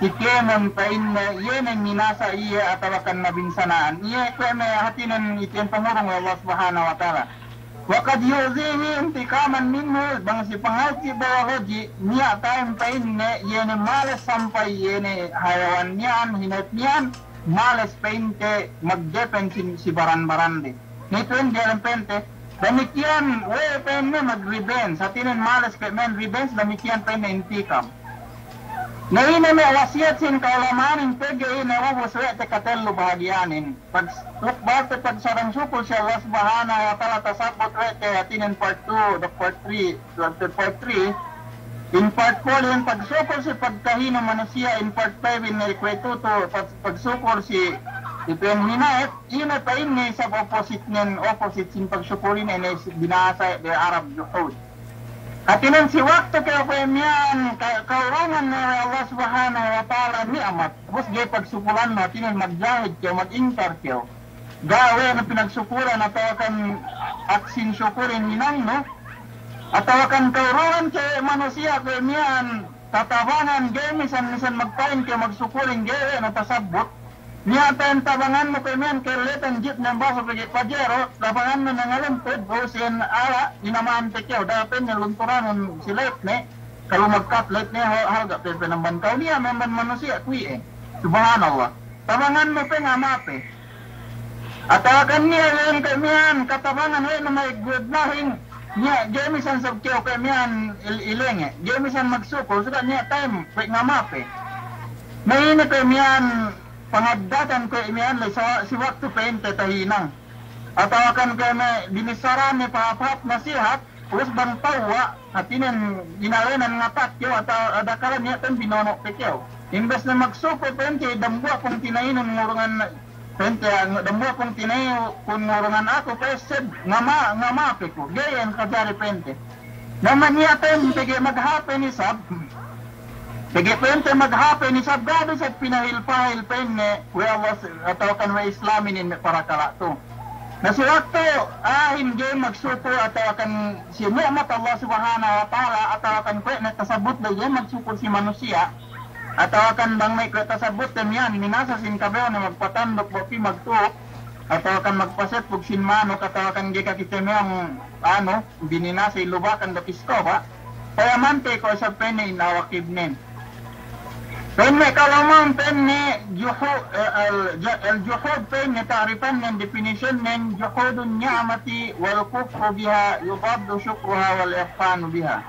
si kēmon pa'inne iye ne minasa iye atawakan mabinsana'an iye, kuwe' me' hātinen iti'en pangurung we' Allah Subhanahu wa Ta'ala. Wa qad yu'dhihi intiqaman minhu, bang si pangadji' biology, niya' ta'em pa'inne, iye ne males sampay iye ne hayawan miya'an, hinayip miya'an, males pa'inte magdepen si, si baran-barande. Nitu in diyalem pa'inte, damikkiyan we' pa'inne mag-revenge, hātinen males pe men revenge, damikkiyan pa'inne intiqam. Na ine me' wasiyat sin ka'ulama'anin pegge' ine ubus we' te katellu bahagi'anin. Pag-, bang te pagsarang sukul si Allah Subhanahu wa Ta'ala tasabbut we' te hātinen part two, duk part three, part three. In part four in pagsukul si pagkahinu manusiya', in part five in kuwe'itu tu pag-, pagsukul si ipin hinayip, ine pa'inne isab opposite nen, opposite sin pagsukulin, ine binahasa de Arab juhud. Hātinen si waktu kew kuwe' miya'an ka-, kaurungan ne we' Allah Subhanahu wa Ta'ala ni'mat, ubus ga'i pagsukulannu, hātinen magjahid kew, magingkar kew. Ga' we' ne pinagsukulan atawa kan aksin sukulin hinangnu, atawa kan kaurungan kew manusiya' kuwe' miya'an tatabangan, ga'i misan, misan magpa'in kew magsukulin, ga'i we' ne tasabbut. Niya' pa'in tabangannu kuwe' miya'an kelletan jip ne baso pegge' Pajero, tabangannu ne ngalumpud, usin ala', inamante kew, da'a pa'inne lunturanun si late ne, kalu magkat late ne, hal-, halga' pe penamban kew, niya' memban manusiya' kuwe' iye. Subhanallah. Tabangannu pe ngamape. Atawa kan niya' iyan kuwe' miya'an, katabangan we' ne may good lahing, niya' ga'i misan sab kew kuwe' miya'an il-, ilenge, ga'i misan magsukul, suga' niya' time, kuwe' ngamape. Na ine kuwe' miya'an, pangaddatan kuwe' miya'an ley sa-, si waktu pa'inte tahinang. Atawa kan kuwe' me' binissaran ne pahāp-hāp nasihat, ubus bang tewwa', hātinen inalenan ngatak kew atawa adakalan niya' ten binono' pe kew. Imbes ne magsukul pa'inte dambuwa' pungtina'inun ngurungan, pa'inte dambuwa' pungtina'ikun ngurungan aku, pa'in sab ngama-, ngamape ku. Ga'i iyan kajari pa'inte. Na ma' niya' ten pegge' maghape ne isab. Pegge' pa'inte maghape ne isab, ga' du isab pinahil-pahil pa'inne we' Allah s-, atawa kan we' Islamin inin me' parakala' tu. Na si waktu a'ahin ga'i magsukul atawa kan si ni'mat Allah Subhanahu wa Ta'ala atawa kan kuwe' ne tasabbut ley ga'i magsukul si manusiya'. Atawa kan bang me' kuwe' tasabbut te miya'an minasa sin kabew ne magpatanduk bo pī magtu'uk. Atawa kan magpaseppug sin manuk, atawa kan ga'i kakite miya'an anu, bininasa ilubakan duk iskoba, payamante ko' isab pa'inne in awakibnen. Pa'inne kalu man pa'inne juhu-, eh, al-, ja-, al-juhud pa'inne ta'rifannen, definitionnen, juhudun ni'mati wal kufru biha yudaddu shukruha wal ihsanu biha.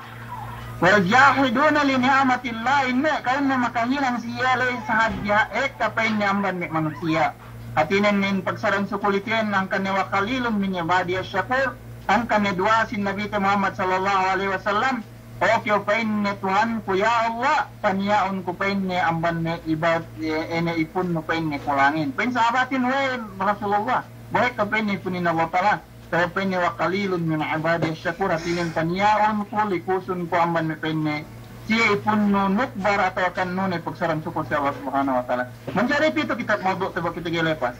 Wal jahiduna li ni'matillah, inne kalu ne makahinang si iye ley sahadja ekka pa'inne amban me' manusiya'. Hātinen in pagsarang sukul itiyen hangkan ne wa qalilun min ibadiyash shakur, hangkan ne duwa'a sin Nabite Muhammad sallallahu alaihi wasallam, o kew pa'inne Tuhanku, ya Allah, paniya'un ku pa'inne amban me' ibad-, e-, ine ipunnu pa'inne kulangin. Pa'in sahabatin, we' Rasulullah, bohe' ka pa'inne ipunin Allah Ta'ala. Tawe' pa'inne wa qalilun min ibadiyash shakur, hātinen paniya'un ku, likusun ku amban me' pa'inne siye ipunnu nukbar atawa kan nune pagsarang sukul si Allah Subhanahu wa Ta'ala. Manjari pitu kitab mawdu' te bu kite ga'i lepas.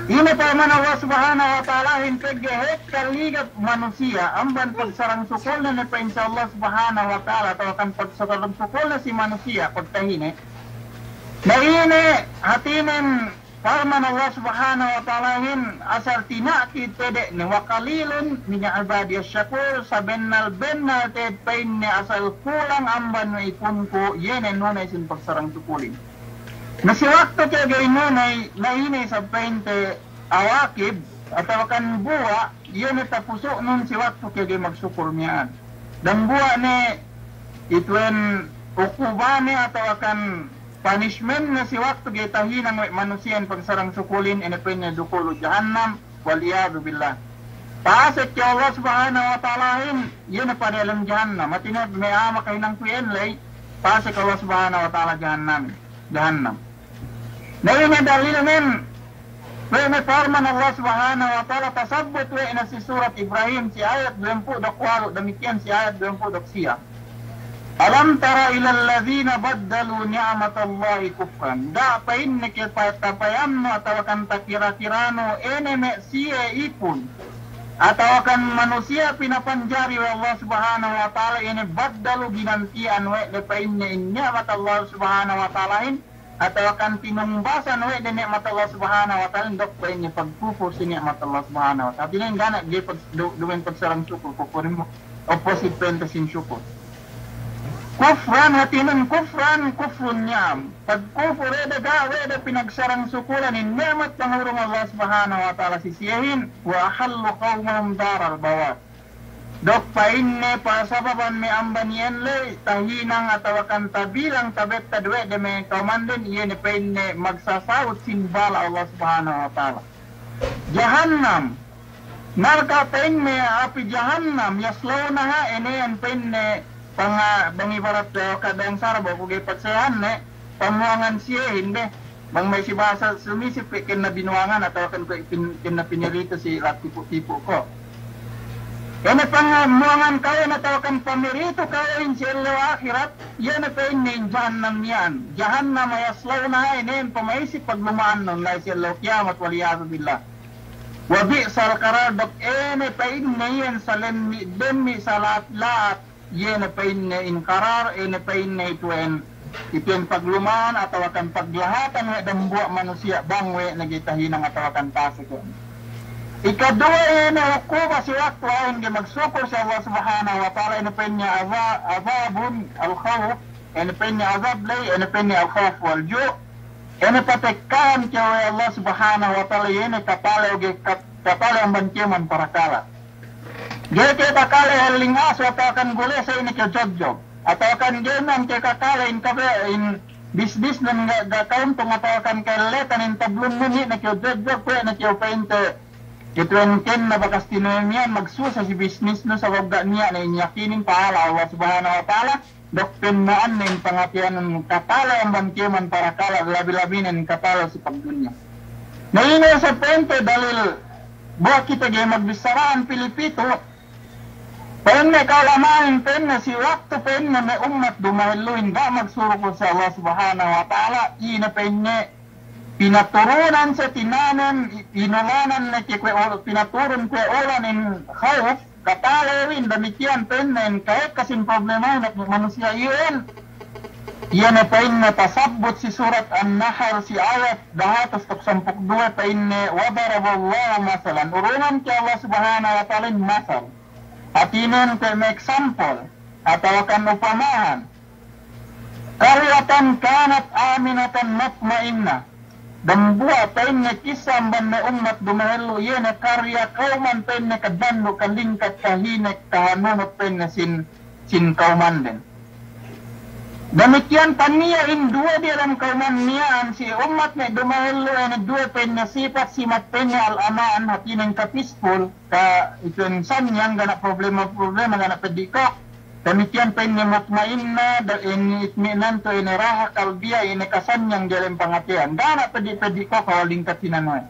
Ine parman Allah Subhanahu wa Ta'alahin pegge' hekka ligap manusiya' amban pagsarang sukulne ne pa'in si Allah Subhanahu wa Ta'ala atawa kan pagsarang sukulne si manusiya' pagtahine. Na ine hātinen parman Allah Subhanahu wa Ta'alahin, asal tina'kid te'ed ne, wa qalilun min ibadiyash shakur, sabennal-bennal te'ed pa'inne asal kulang amban me' ipunku, iye ne nuney sin pagsarang sukulin. Na si waktu kew ga'i nuney, na ine isab pa'inte awakib, atawa kan buwa', iye ne tapusu'nun si waktu kew ga'i magsukul miya'an. Dambuwa' ne ituwen ukubane atawa kan punishmentne si waktu ga'i tahinang we' manusiya'in pagsarang sukulin, ine pa'inne dukhulu jahannam, wal iyadhu billah. Pasek kew Allah Subhanahu wa Ta'alahin, iye ne pa diyalem jahannam. Hātinen me' a'a makahinang kuwe' iyan ley, pasek Allah Subhanahu wa Ta'ala jahannam. Jahannam. Na ine dalilnen, we' ne parman Allah Subhanahu wa Ta'ala tasabbut we' ne si surat Ibrahim si ayat duwempū' duk walu', damikkiyan si ayat duwempū' duk siyam. Alam tara ilal ladhina baddalu ni'matallahi kufran. Ga' pa'inne ke pa-, tapayamnu atawa kan takira-kiranu ine me' siye ipun atawa kan manusiya' pinapanjari we' Allah Subhanahu wa Ta'ala, ine baddalu ginanti'an we' de pa'inne in ni'mat Allah Subhanahu wa Ta'alahin, atawa kan tinumbasan we' de ni'mat Allah Subhanahu wa Ta'ala, duk pa'inne pagkufur si ni'mat Allah Subhanahu wa Ta'ala. Hātinen ga' ne ga'i pag-, du-, duma'in pagsarang sukul, kufurin mu, opposite pa'inte sin sukul. Kufran, hātinen kufran, kufrun ni'am. Pagkufur we' de ga' we' de pinagsarang sukulan in ni'mat pangurung Allah Subhanahu wa Ta'ala si siyehin, wa ahallu qawmahum daral bawar. Duk pa'inne pasababan me' amban iyan ley, tahinang atawa kan tabilang tabettad we' de me' kawmanden, iye ne pa'inne magsasawut sin bala' Allah Subhanahu wa Ta'ala. Jahannam. Narka' pa'inne api jahannam, yaslawnaha, ine iyan pa'inne panga-, bang ibarat, eh, kadang sara' bu ku ga'i pagsehan ne, pamuwangan siyehin be. Bang me' si bahasa Sulmisib pe kenna binuwangan atawa kan pe pin-, kenna pinirito si lap tipu'-tipu' ko'. Ine pangmuwangan kawin atawa kan pamiritu kawin si ellew ahirat, iye ne pa'inne in jahannam miya'an. Jahannama yaslawnaha, ine in pama'isi pagluma'annun la'i si ellew kiyamat, wal iyadhu billah. Wa bi'sal qarar, duk ine pa'inne iyan salemmi'-demmi' sala'at-la'at, iye ne pa'inne in qarar, ine pa'inne ituwen, ituwen pagluma'an atawa kan paglahatan we' dambuwa' manusiya' bang we' ne ga'i tahinang atawa kan pasek we'. Ikaduwe ine ukuba si waktu a'a in ga'i magsukul si Allah Subhanahu wa Ta'ala, ine pa'inne aza-, azabun al-khawf, ine pa'inne azab la'i, ine pa'inne al-khawf wal ju', ine patekkahan kew we' Allah Subhanahu wa Ta'ala, iye ne kapalew ga'i kap-, kapalew amban kēmon parakala'. Ga'i kew kakale elling asu atawa kan gulese ine kew jojog. Atawa kan ga'i man kew kakale in kabe-, in bisnisnun ga', ga' kauntung atawa kan ka'elletan in tablunun, ine kew jojog, kuwe' ne kew pa'inte. Ituwen kenna bakas tinuwe' miya'an magsusa si bisnisnu sabab ga' niya' ne in yakinin pa'ala Allah Subhanahu wa Ta'ala. Duk penna'an ne in pangateyanun kapalew amban kēmon parakala', labi-labinen kapalew si pagdunya. Na ine sa pa'inte dalil buwa' kite ga'i magbissarahan pī la'i pitu, pa'inne ka'ulama'in pa'inne si waktu pa'inne me' ummat dumahelluhin ga' magsurukul si Allah Subhanahu wa Ta'ala, ine pa'inne pinaturunan se tinanem, inulanan ne ke kuwe' ul-, pinaturun kuwe' ulan in khawf, kapalewin, damikiyan pa'inne in ka'ekka sin problemahin me' manusiya' iyan. Iye ne pa'inne tasabbut si surat An-Nahl si ayat dahatus duk sampū' duk duwe pa'inne, wa daraballahu masalan. Urungan ke Allah Subhanahu wa Ta'ala in masal. Hātinen kuwe' me' example, atawa kan upamahan. Qaryatan kanat aminatan mutma'innah. Dambuwa' pa'inne kissa amban me' ummat dumahellu, iye ne karya kawman pa'inne kadandu' kalingkat kahinek kahanunut pa'inne sin, sin kawmanden. Damikiyan paniya' in duwe diyalem kawman miya'an si ummat me' dumahellu, ine duwe pa'inne sipat, sipat pa'inne al-aman, hātinen ka-peaceful, ka ituwen sanyang, ga' niya' problema-problema, ga' niya' peddi' kōk. Damikiyan pa'inne mutma'innah, da-, in itmi'nantu, ine raha qalbiyah, ine kasanyang diyalem pangateyan. Ga' niya' peddi'-peddi' kōk, kawa lingkat hinang we'.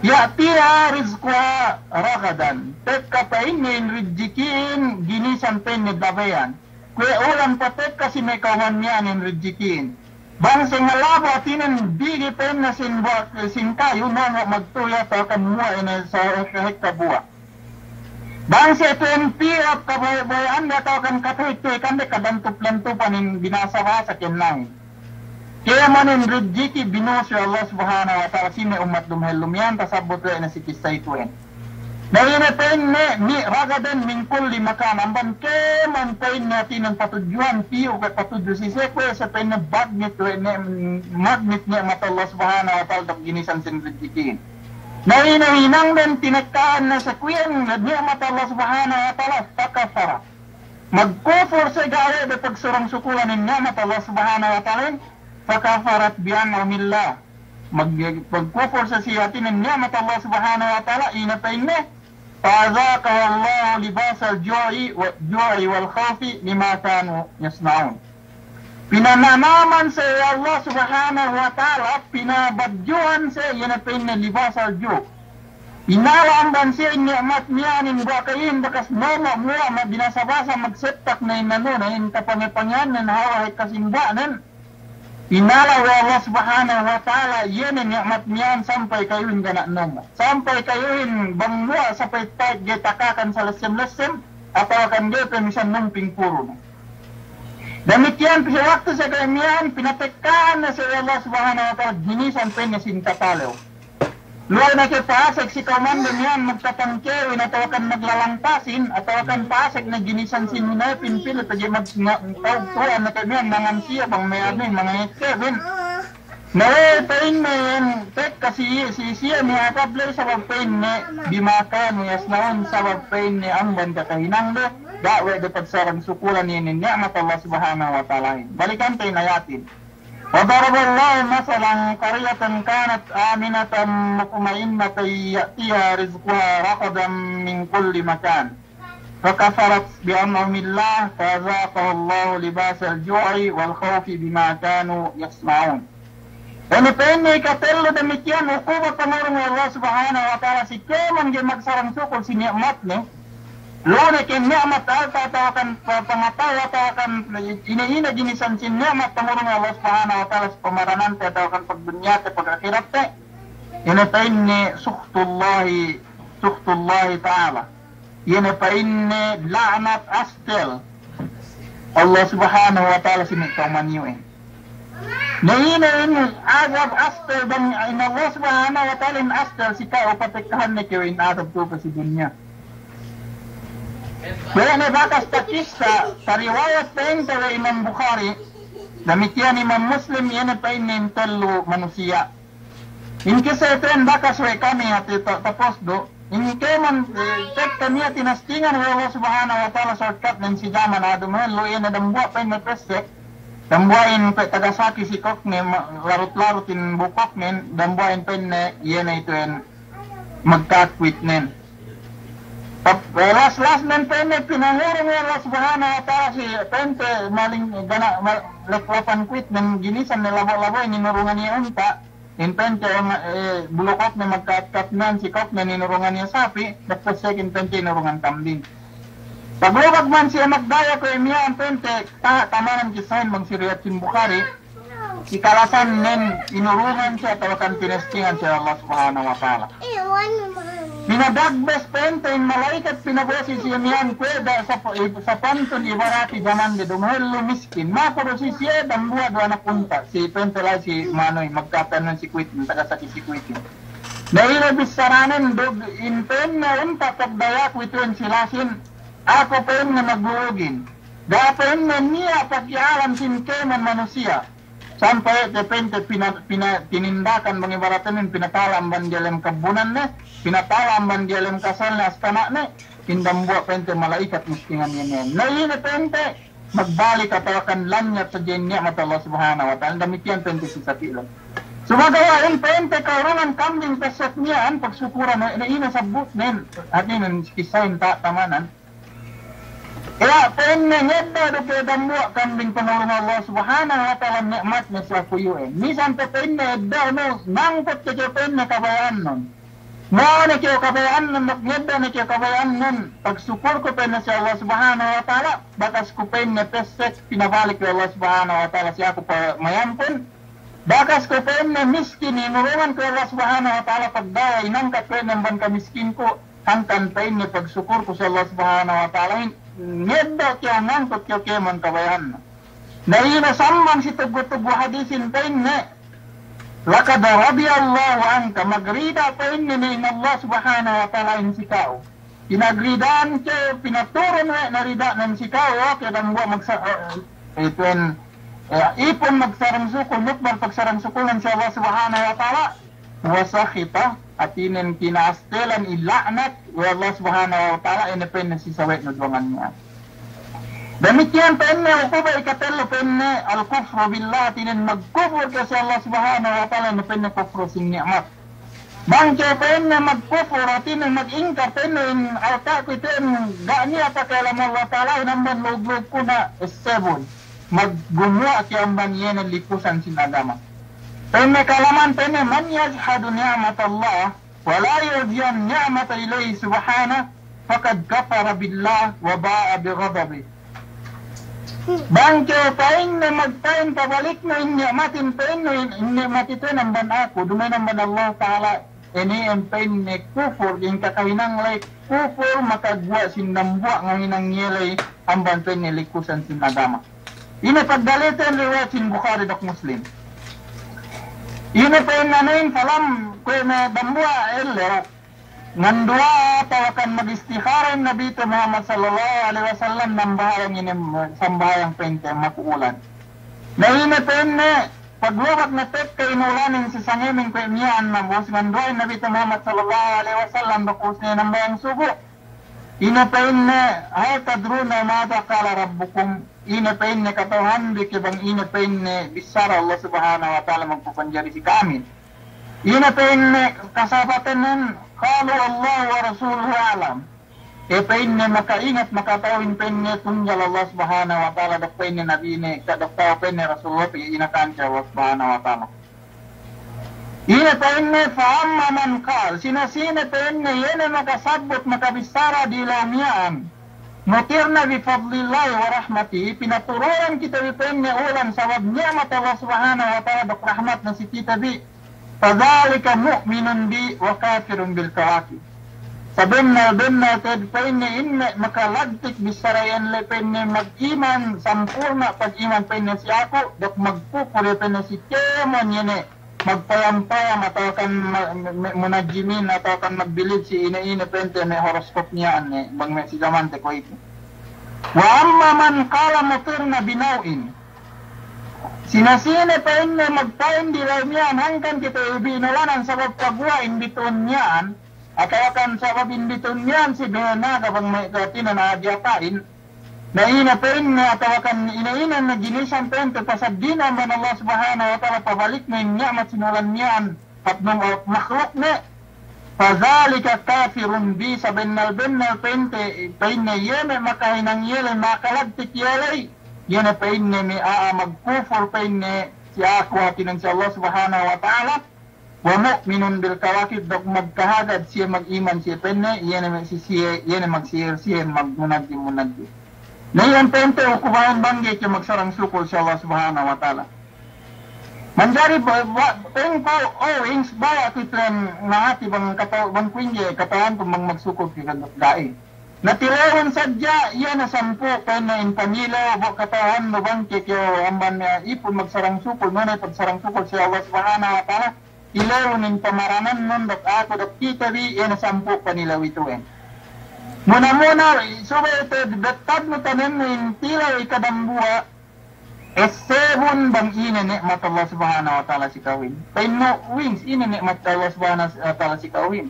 Ya'tiha rizquha ragadan. Tekka pa'inne in ridjiki'in ginisan pa'inne dabeyan. Kuwe' ulan patekka si me' kawman miya'an in ridjiki'in. Bang se ngalabu hātinen bigi pa'inne sin buwa', sin kayu, nomo' magtuy atawa kan muwa' ine sa hekka-hekka buwa'. Bang se tu'en pī hap kabohe'-bohe'ande atawa kan katuhik-tuhikande kadantup-dantupan in binasa-basa kennahin. Kēmon in ridjiki' binuhus we' Allah Subhanahu wa Ta'ala si me' ummat dumahellu miya'an tasabbut we' ne si kissa itu'en. Na ine pa'inne, mi' ragadan min kulli makan, amban kēmon pa'inne hātinen patudjuhan, piyu ke patudju si se kuwe' se pa'inne magnet we' ne, magnet ni'mat Allah Subhanahu wa Ta'ala duk ginisan sin ridjiki'in. Na ine hinangden tinekkahan ne se kuwe' ni'mat Allah Subhanahu wa Ta'ala, fakafara. Magkupur se ga' we' de pagsurang-sukulan in ni'mat Allah Subhanahu wa Ta'ala, fakafarat bi'an'umillah. Mag-, magkupur se si hātinen ni'mat Allah Subhanahu wa Ta'ala, ine pa'inne, fa azaqaha Allahu libasal ju'i wa, ju'i wal khawfi bima kanu yasna'un. Pinananaman se we' Allah Subhanahu wa Ta'ala, pinabadjuhan se, ine pa'inne libasal ju'. Inala amban siye in ni'mat miya'an in buwa' kayuhin bakas nomo' muwa' ma binasa-basa magsettak ne in anu ne in kapange-pangeyannen hawal hekka sin buwa'nen. Inala we' Allah Subhanahu wa Ta'ala iye ne ni'mat miya'an sampay kayuhin ga' niya' nomo'. Sampay kayuhin bang muwa' sapayit-payit ga'i takakan salessem-lessem, atawa kan ga'i pe misan numping puru ne. Damikiyan pe si waktu se ka'e miya'an pinatekkahan ne se we' Allah Subhanahu wa Ta'ala ginisan pa'inne sin katalew. Luwal ne ke pasek si kawmande miya'an magtatangkewin atawa kan maglalangpasin, atawa kan pasek ne ginisan sin hinaypin pili pegge' mag-, nga-, tawag Tuhan ne ke miya'an mangan siye bang me' anu mangan itte bin. Na we' pa'inne iyan tekka si, si siye me' adab ley sabab pa'inne bima kanu yasna'un, sabab pa'inne amban kakahinangde, ga' we' de pagsarang-sukulan iyan in ni'mat Allah Subhanahu wa Ta'alahin. Balikan te in ayatin. وضرب الله مثلا قرية كانت آمنة مطمئنة يأتيها رزقها رغدا من كل مكان فكفرت بأنعم الله فأذاقها الله لباس الجوع والخوف بما كانوا يصنعون. Ine pa'inne ikatellu damikiyan ukuba pangurung Allah Subhanahu wa Ta'ala si kēmon ga'i magsarang-sukul si ni'matne. lu'u ne ke ni'mat alta' atawakan pa-, pangata'u atawakan ine-ine ginisan sin ni'mat pangurung Allah Subhanahu wa Ta'ala si pamaranante atawakan pagdunyate, pagahiratte. Ine pa'inne sukhtullahi, sukhtullahi ta'ala. Ine pa'inne la'nat, astel Allah Subhanahu wa Ta'ala si me' ka'uman iyu'in. Na ine in azab astel bang in Allah Subhanahu wa Ta'ala in astel si ka'u patekkahanne kew in azab tu'u pe si dunya. Kuwe' ne bakas takissa, tariwayat pa'inte we' Imam Bukhari, damikiyan Imam Muslim, iye ne pa'inne in tellu manusiya'. In kissa itu'en bakas we' kami hati ta-, tapos du. In kēmon, eh, tekka niya' tinastingan we' Allah Subhanahu wa Ta'ala shortcut nen si jaman adu mahellu, iye ne dambuwa' pa'inne pessek. Dambuwa' in pe taga saki si kōkne, ma-, larut-larut in bu kōknen, dambuwa' in pa'inne, iye ne itu'en magkakwit nen. Tap-, eh, las-las nen pa'inne pinangurung we' Allah Subhanahu wa Ta'ala si pa'inte maling gana-, ma-, lek-, lapan kwit nen ginisan ne labo'-labo' in inurungan iye unta'. In pa'inte, eh, bulu kōkne magkakat-kat nen si kōkne inurungan iye sapi', dapet sek in pa'inte inurungan kambing. Paglubag man siye magdaya kuwe' miya'an pa'inte, ta-, tamanan kissahin bang si riwayat sin Bukhari, si kalasahan nen inurungan siye atawakan tinestingan siye Allah Subhanahu wa Ta'ala. Pinadagbes pa'inte in mala'ikat pinabo'o si siye miya'an kuwe' da sap-, i-, sapantun ibarati jaman de du mahellu miskin. Maku du si siye dambuwa' du anak unta'. Si pa'inte la'i si manuy magkatan nun si kuwitin, taga saki si kuwitin. Na ine bissaranen du in pa'inne unta' pagdayaku itu'en si lasin, aku pa'inne maglulugin. Ga' pa'inne niya' pakiyalam sin kēmon manusiya'. Sampay te pa'inte pina-, pina-, tinindakan bang ibaratanin pinatala amban diyalem kabbunan ne, pinatala amban diyalem kasal ne, astana' ne, in dambuwa' pa'inte mala'ikat miskingan iye ne. Na ine pa'inte magbalik atawakan lanyap sadja in ni'mat Allah Subhanahu wa Ta'ala, damikiyan pa'inte si sapi' lagi. Sumagawa' in pa'inte ka'urungan kambing pessek miya'an pagsukuran ne, na ine sabbutnen, hātinen kissahin ta-, tamanan. Iya' pa'inne ngeddo' du ke dambuwa' kambing pangurung Allah Subhanahu wa Ta'ala ni'matne si aku iyu'en. Misan pe pa'inne eddo'nu, nangkut ke kew pa'inne kabaya'annun. Mo'o ne kew kabaya'annun, duk ngeddo' ne kew kabaya'annun. Pagsukulku pa'inne si Allah Subhanahu wa Ta'ala, bakas ku pa'inne pessek, pinabalik we' Allah Subhanahu wa Ta'ala si aku pa-, mayampun. Bakas ku pa'inne miskin, inurungan ku Allah Subhanahu wa Ta'ala pagdaya, inangkat pa'inne amban kamiskinku. Hangkan pa'inne pagsukulku si Allah Subhanahu wa Ta'alahin, ngeddo' kew, ngangkut kew kēmon kabaya'annu. Na ine sambung si tuggu-tuggu hadisin pa'inne, laqad radiyallahu anka, magrida pa'inne ne in Allah Subhanahu wa Ta'alahin si ka'u. Pinagrida'an kew, pinaturun we' ne rida'nen si ka'u, oke, dambuwa' magsa-, eh, itu'en, eh, ipun magsarang sukul, nukbal pagsarang sukulnen si Allah Subhanahu wa Ta'ala. Wa sakhita, hātinen kinaastelan, ila'nat we' Allah Subhanahu wa Ta'ala, ine pa'inne si sawe'nu duwangan miya'an. Damikiyan pa'inne ukuba ikatellu pa'inne al-kufru billah, hātinen magkufur kew si Allah Subhanahu wa Ta'ala, ine pa'inne kufru sin ni'mat. Bang kew pa'inne magkufur, hātinen magingkar pa'inne in alka'ku itu'en ga' niya' pakiyalam Allah Ta'ala, in amban lugluku na essebun. Maggumuwa' kew amban iye ne likusan sin agama. Pa'inne kalaman pa'inne, man yajhadu ni'matallah wa la yurji'an ni'mata ilayhi subhanahu faqad kafara billah wa ba'a bi ghadabih. Bang kew pa'inne magpa'in pabaliknu in ni'matin pa'innu in, in ni'mat itu'en amban aku, duma'in amban Allah Ta'ala, ine in pa'inne kufur, in kakahinang la'i kufur, makaguwa' sin dambuwa' ngahinang iye la'i amban pa'inne likusan sin agama. Ine pagdaliten riwayat sin Bukhari duk Muslim. Ine pa'inne anu in falam kuwe' ne dambuwa' ellew, nganduwa'a atawakan magistikhara in Nabi te Muhammad sallallahu alaihi wasallam nambahayang ine sambahayang pa'inte maku'ulan. Na ine pa'inne paglubak ne tekka in ulanin si sangemin kuwe' miya'an na ubus nganduwa'a in Nabi te Muhammad sallallahu alaihi wasallam duk ubus ne nambahayang subu'. Ine pa'inne, hal tadruna madha qala rabbukum? Ine pa'inne kata'uhanbi ke bang ine pa'inne bissara Allah Subhanahu wa Ta'ala magpapanjari si ka'amin? Ine pa'inne kasahabaten nen, qalu Allahu wa rasuluhu a'lam. E pa'inne makaingat makata'u in pa'inne tunggal Allah Subhanahu wa Ta'ala duk pa'inne nabine, ka duk ta'u pa'inne Rasulullah pe inakan ke Allah Subhanahu wa Ta'ala. Ine pa'inne, fa amma man qal, sine-sine pa'inne iye ne makasabbut, makabissara dilaw miya'an, مطرنا بفضل الله ورحمته, pinatururan kite bi pa'inne ulan sabab ni'mat Allah Subhanahu wa Ta'ala duk rahmatne si kite bi. فذلك مؤمن بي وكافر بالكواكب. Sabennal-bennal te'ed pa'inne in me' makalagtik bissara iyan le pa'inne mag'iman sampurna' pag'iman pa'inne si aku, duk magkupur iye pa'inne si kēmon iye ne magpayam-payam atawakan ma-, me-, me-, munajjimin atawakan magbilid si ine-ine pa'inte me' horoskop miya'an ne, bang me' si zamante kuwe'itu. وأما من قال مطرنا بنوء. Sine-sine pa'inne magpa'in di la'i miya'an hangkan kite bi inulanan sabab paguwa' in bitu'un miya'an, atawakan sabab in bitu'un miya'an si behe naga bang me' hātinen a'a diyata'in. Na ine pa'inne atawakan ine-ine ne ginisan pa'inte pasaddina amban Allah Subhanahu wa Ta'ala pabalikne in ni'mat sin ulan miya'an, patnum, eh, makhlukne. فذلك كافر بي, sabennal-bennal pa'inte, pa'inne iye me' makahinang iye le, makalagtik iye le, iye ne pa'inne me' a'a magkupur pa'inne si aku hātinen si Allah Subhanahu wa Ta'ala. ومؤمن بالكواكب, duk magkahagad siye mag'iman siye pa'inne, iye ne me' si siye, iye ne magsihir-sihir, magmunajjim-munajjim. Na iyan pa'inte ukubahin bang ga'i kew magsarang sukul si Allah Subhanahu wa Ta'ala. Manjari ba-, ba-, pa'inku, o, ings baya' ku itlen ngahati bang kata-, bang kuwe' ingge kata'uhanku bang magsukul kew kan duk ga'i. Na tilewun sadja, iye ne sampū' pa'inne in panilew, bu kata'uhannu bang ke kew amban, eh, ipun magsarang sukul, nune pagsarang sukul si Allah Subhanahu wa Ta'ala, tilewun in pamaranannun duk aku duk kite bi, iye ne sampū' panilew ituwen. Muna-muna, subey te bettadnu tanennu in tilew ikadambuwa', essebun bang ine ni'mat Allah Subhanahu wa Ta'ala si ka'uhin. Pa'innu, wings, ine ni'mat Allah Subhanahu wa Ta'ala si ka'uhin.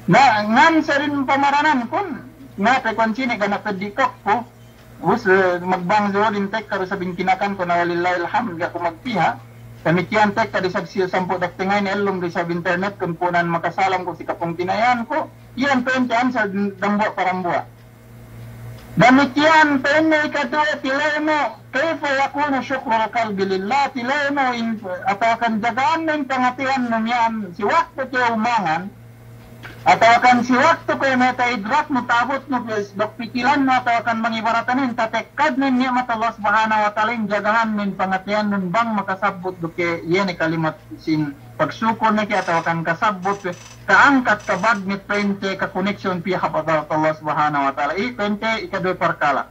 Na, ngan serin pamaranankun, ngape kuwan sine gana' peddi' kokku. Us, eh, magbang zuhudin tekka du isab in kinakankun, na walillahil hamd, ga' ku magpiha. Damikiyan tekka du isab si sampū' duk tengahin ellum du isab internetkun, punan makasalam ku si kapungtina'ihanku. Iyan pa'inte answer dambuwa' parambuwa'. Damikiyan pa'inne ikaduwe tilewnu, كيف يكون شكر القلب لله, tilewnu in, atawakan jaga'annu in pangateyannu miya'an si waktu kew mangan, atawakan si waktu kew me' ta'idraknu, ta'abutnu, duk pikilannu, atawakan bang ibaratan in tatekkadnu in ni'mat Allah Subhanahu wa Ta'ala in jaga'annu in pangateyannun bang makasabbut du ke iye ne kalimat sin pagsukul ne ke atawakan kasabbut ke, kaangkat, kabagnit pa'inte, kakoneksyon pī hap hadarat Allah Subhanahu wa Ta'ala. Iye pa'inte ikaduwe parkala'.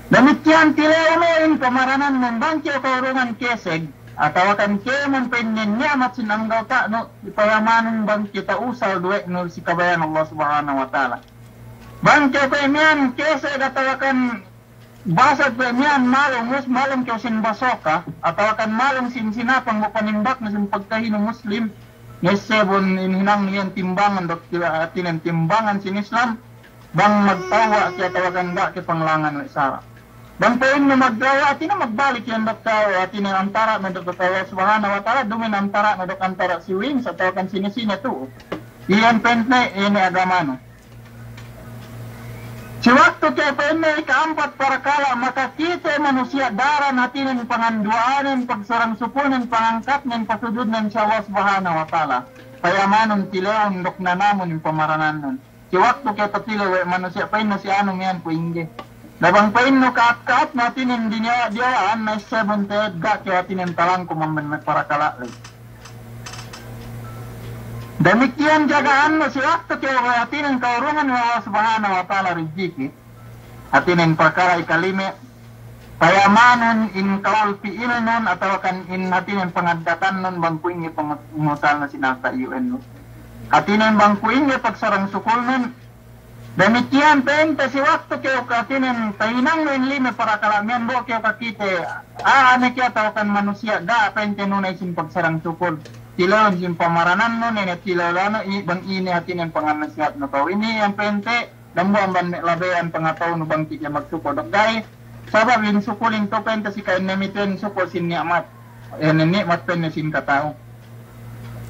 Damikiyan tilewnu in pamaranannun bang kew ka'urungan keseg, atawakan kēmon pa'inne ni'mat sin anggawta'nu, payamanun bang kew ta'usal duwe'nu si kabaya'an Allah Subhanahu wa Ta'ala. Bang kew kuwe' miya'an keseg atawakan basag kuwe' miya'an malum, mus malum kew sin basoka, atawakan malum sin sinapang bu panimbaknu sin pagkahinu Muslim, ngessebun in hinangnu iyan timbangan duk ti-, hātinen timbangan sin Islam, bang magtawwa' kew atawakan ga' kew panglangan we' sara'. Bang pa'innu magtawwa', hātinen magbalik iyan duk tawwa', hātinen antara'nu duk Allah Subhanahu wa Ta'ala, duma'in antara'nu duk antara' si wings atawakan sine-sine tu'u. Iyan pa'inte, ine agamanu. Si waktu kew pa'inne ika'ampat parakala' makakite manusiya' daran hātinen panganduwa'anen, pagsarang sukulnen, pangangkatnen, pasujudnen si Allah Subhanahu wa Ta'ala. Payamanun tilewun duk nanamun in pamaranannun. Si waktu kew tatilew we' manusiya' pa'innu si anu miya'an kuwe' ingge. Na bang pa'innu ka'at-ka'atnu hātinen diniya'-diyawa'an na essebun te'ed ga' kew hātinen talangkum amban me' parakala' ley. Damikiyan jaga'annu si waktu kew hātinen ka'urungan we' Allah Subhanahu wa Ta'ala rijiki'. Hātinen parkala' ikalime, payamanun in kawul pi'ilnun atawakan in hātinen pangaddatannun bang kuwe' ingge pangusalnu sin alta' iyu'ennu. Hātinen bang kuwe' ingge pagsarang sukulnun, Damikiyan pa'inte si waktu kew hātinen tahinangnu in lime parakala' miya'an bu kew kakite, a'a ne kew atawakan manusiya' ga' pa'inte nunay sin pagsarang sukul. Tilewun sin pamaranannun, ine tilewun anu, i-, bang ine hātinen panganasihatnu kew. Ine iyan pa'inte, dambuwa' amban me' labeyan pangata'unu bang kite magsukul duk ga'i. Sabab in sukul in tu pa'inte si ka'ennemiten sukul sin ni'mat. Ine ni'mat pa'inne sin kata'u.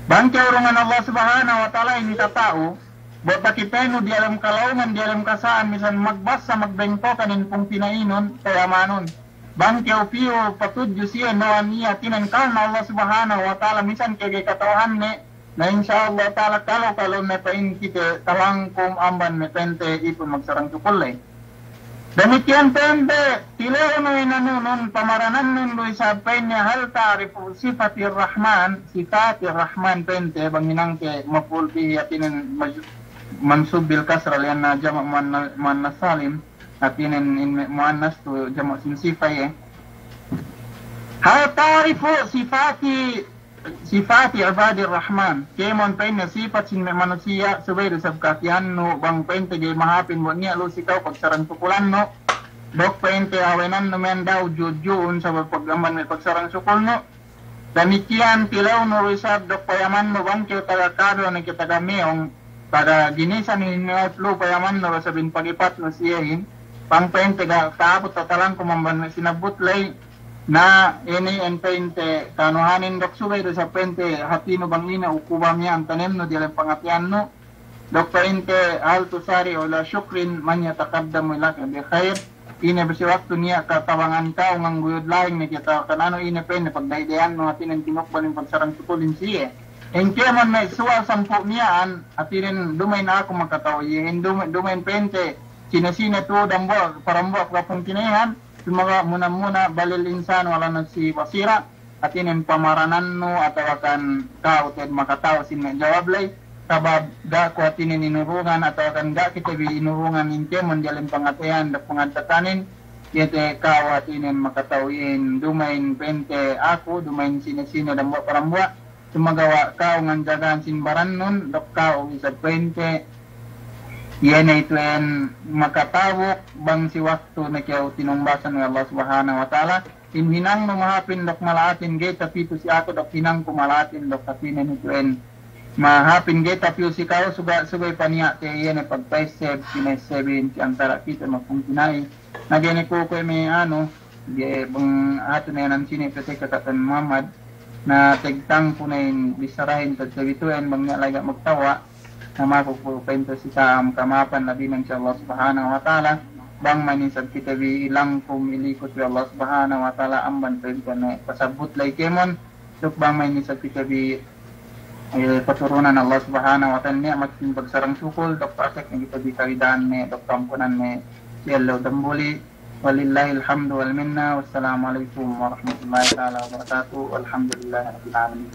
Bang kew urungan Allah Subhanahu wa Ta'ala in kata'u, Bu takitenu diyalem kalaungan, diyalem kasa'an, misan magbassa, magbengkokan in pungtina'inun, payamanun. Bang kew piyu patudju siye, no'o niya' hātinen karna Allah Subhanahu wa Ta'ala, misan kew ga'i kata'uhanne, Na insya Allah ta'ala kalu-kalu ne pa'in kite talangkum amban me' pa'inte ipun magsarang sukul ley. Damikiyan pa'inte tilewnu inanunun pamaranannun du isab pa'inne hal ta'rifu sifatir Rahman, sifatir Rahman pa'inte bang hinangte maf'ul bihi hātinen maj-, mansub bil kasra li'anna jama' muanna-, muannas salim, hātinen in me' muannas tu jama' sin sifa iye. Hal ta'rifu sifati sifati ibadir Rahman. Kēmon pa'inne sipat sin me' manusiya', subey du isab kahātihannu, bang pa'inte ga'i mahāpin bu niya' lu si ka'u pagsarang sukulannu. Duk pa'inte awenannu men daw ju'un-ju'un sabab pag-, amban me' pagsarang sukulnu. Damikiyan tilewnu du isab duk payamannu bang kew taga kado ne kew taga meyong. Taga ginisan in lu payamannu du isab in pagipatnu si iyehin. Bang pa'inte ga' ta'abut tatalangkum amban me' sinabbut ley. Na, inin pa'inte kanuhanin duk subey du isab pa'inte hātinu bang ine ukuba miya'an tanemnu diyalem pangateyannu. Duk pa'inte hal tusari'u ila shukrin man yataqaddamu ilaka bi khair. Ine bi si waktu niya' katabangan ka'u ngangguyud laing ne kite kan anu ine pa'inte pagdai-daiyannu hātinen tinukbal in pagsarang sukulin si iye. In kēmon me' suwal sampū' miya'an hātinen duma'in aku makata'u iye. In duma-, duma'in pa'inte sine-sine tu dambuwa', parambuwa' kapungtina'ihan. Sumaga muna-muna balil insanu ala nafsihi basira, hātinen pamaranannu atawakan ka'u te'ed makata'u sin me' jawab ley, sabab ga' ku hātinen inurungan atawakan ga' kite bi inurungan in kēmon diyalem pangateyan duk pangaddatanin, iye te ka'u hātinen makata'u iyan duma'in pa'inte aku, duma'in sine-sine dambuwa' parambuwa', Sumagawa' ka'u nganjagahan sin barannun, duk ka'u isab pa'inte, iye ne itu'en makatabuk bang si waktu ne kew tinumbasan we' Allah Subhanahu wa Ta'ala. In hinangnu mahāpin duk mala'atin ga'i tapitu si aku duk hinangku mala'atin duk hātinen itu'en mahāpin ga'i tapitu si ka'u suga-, subey paniya'te iye ne pagpa'esseb, pina'essebin si antara' kite magpungtina'i. Na ga'i ne ku kuwe' me' anu, ga'i bang hatu ne nan sine pete kakatan Muhammad, na tegtangku ne in bissarahin tadtabitu'en bang niya' la'i ga' magtawa', na maku ku pa'inte si ka'am kama'apan labinen si Allah Subhanahu wa Ta'ala, bang ma'in isab kite bi ilangkum ilikut we' Allah Subhanahu wa Ta'ala amban pa'inte me' pasabbut la'i kēmon, duk bang ma'in isab kite bi eh, paturunan Allah Subhanahu wa Ta'ala niya' makin pagsarang sukul, duk pasek ne kite bi kawida'an ne, duk kampunan ne, si ellew Dambuli. Walillahil hamdu wal minna. Wassalamu alaikum warahmatullahi ta'ala wabarakatuh. Walhamdulillahi rabbil alamin.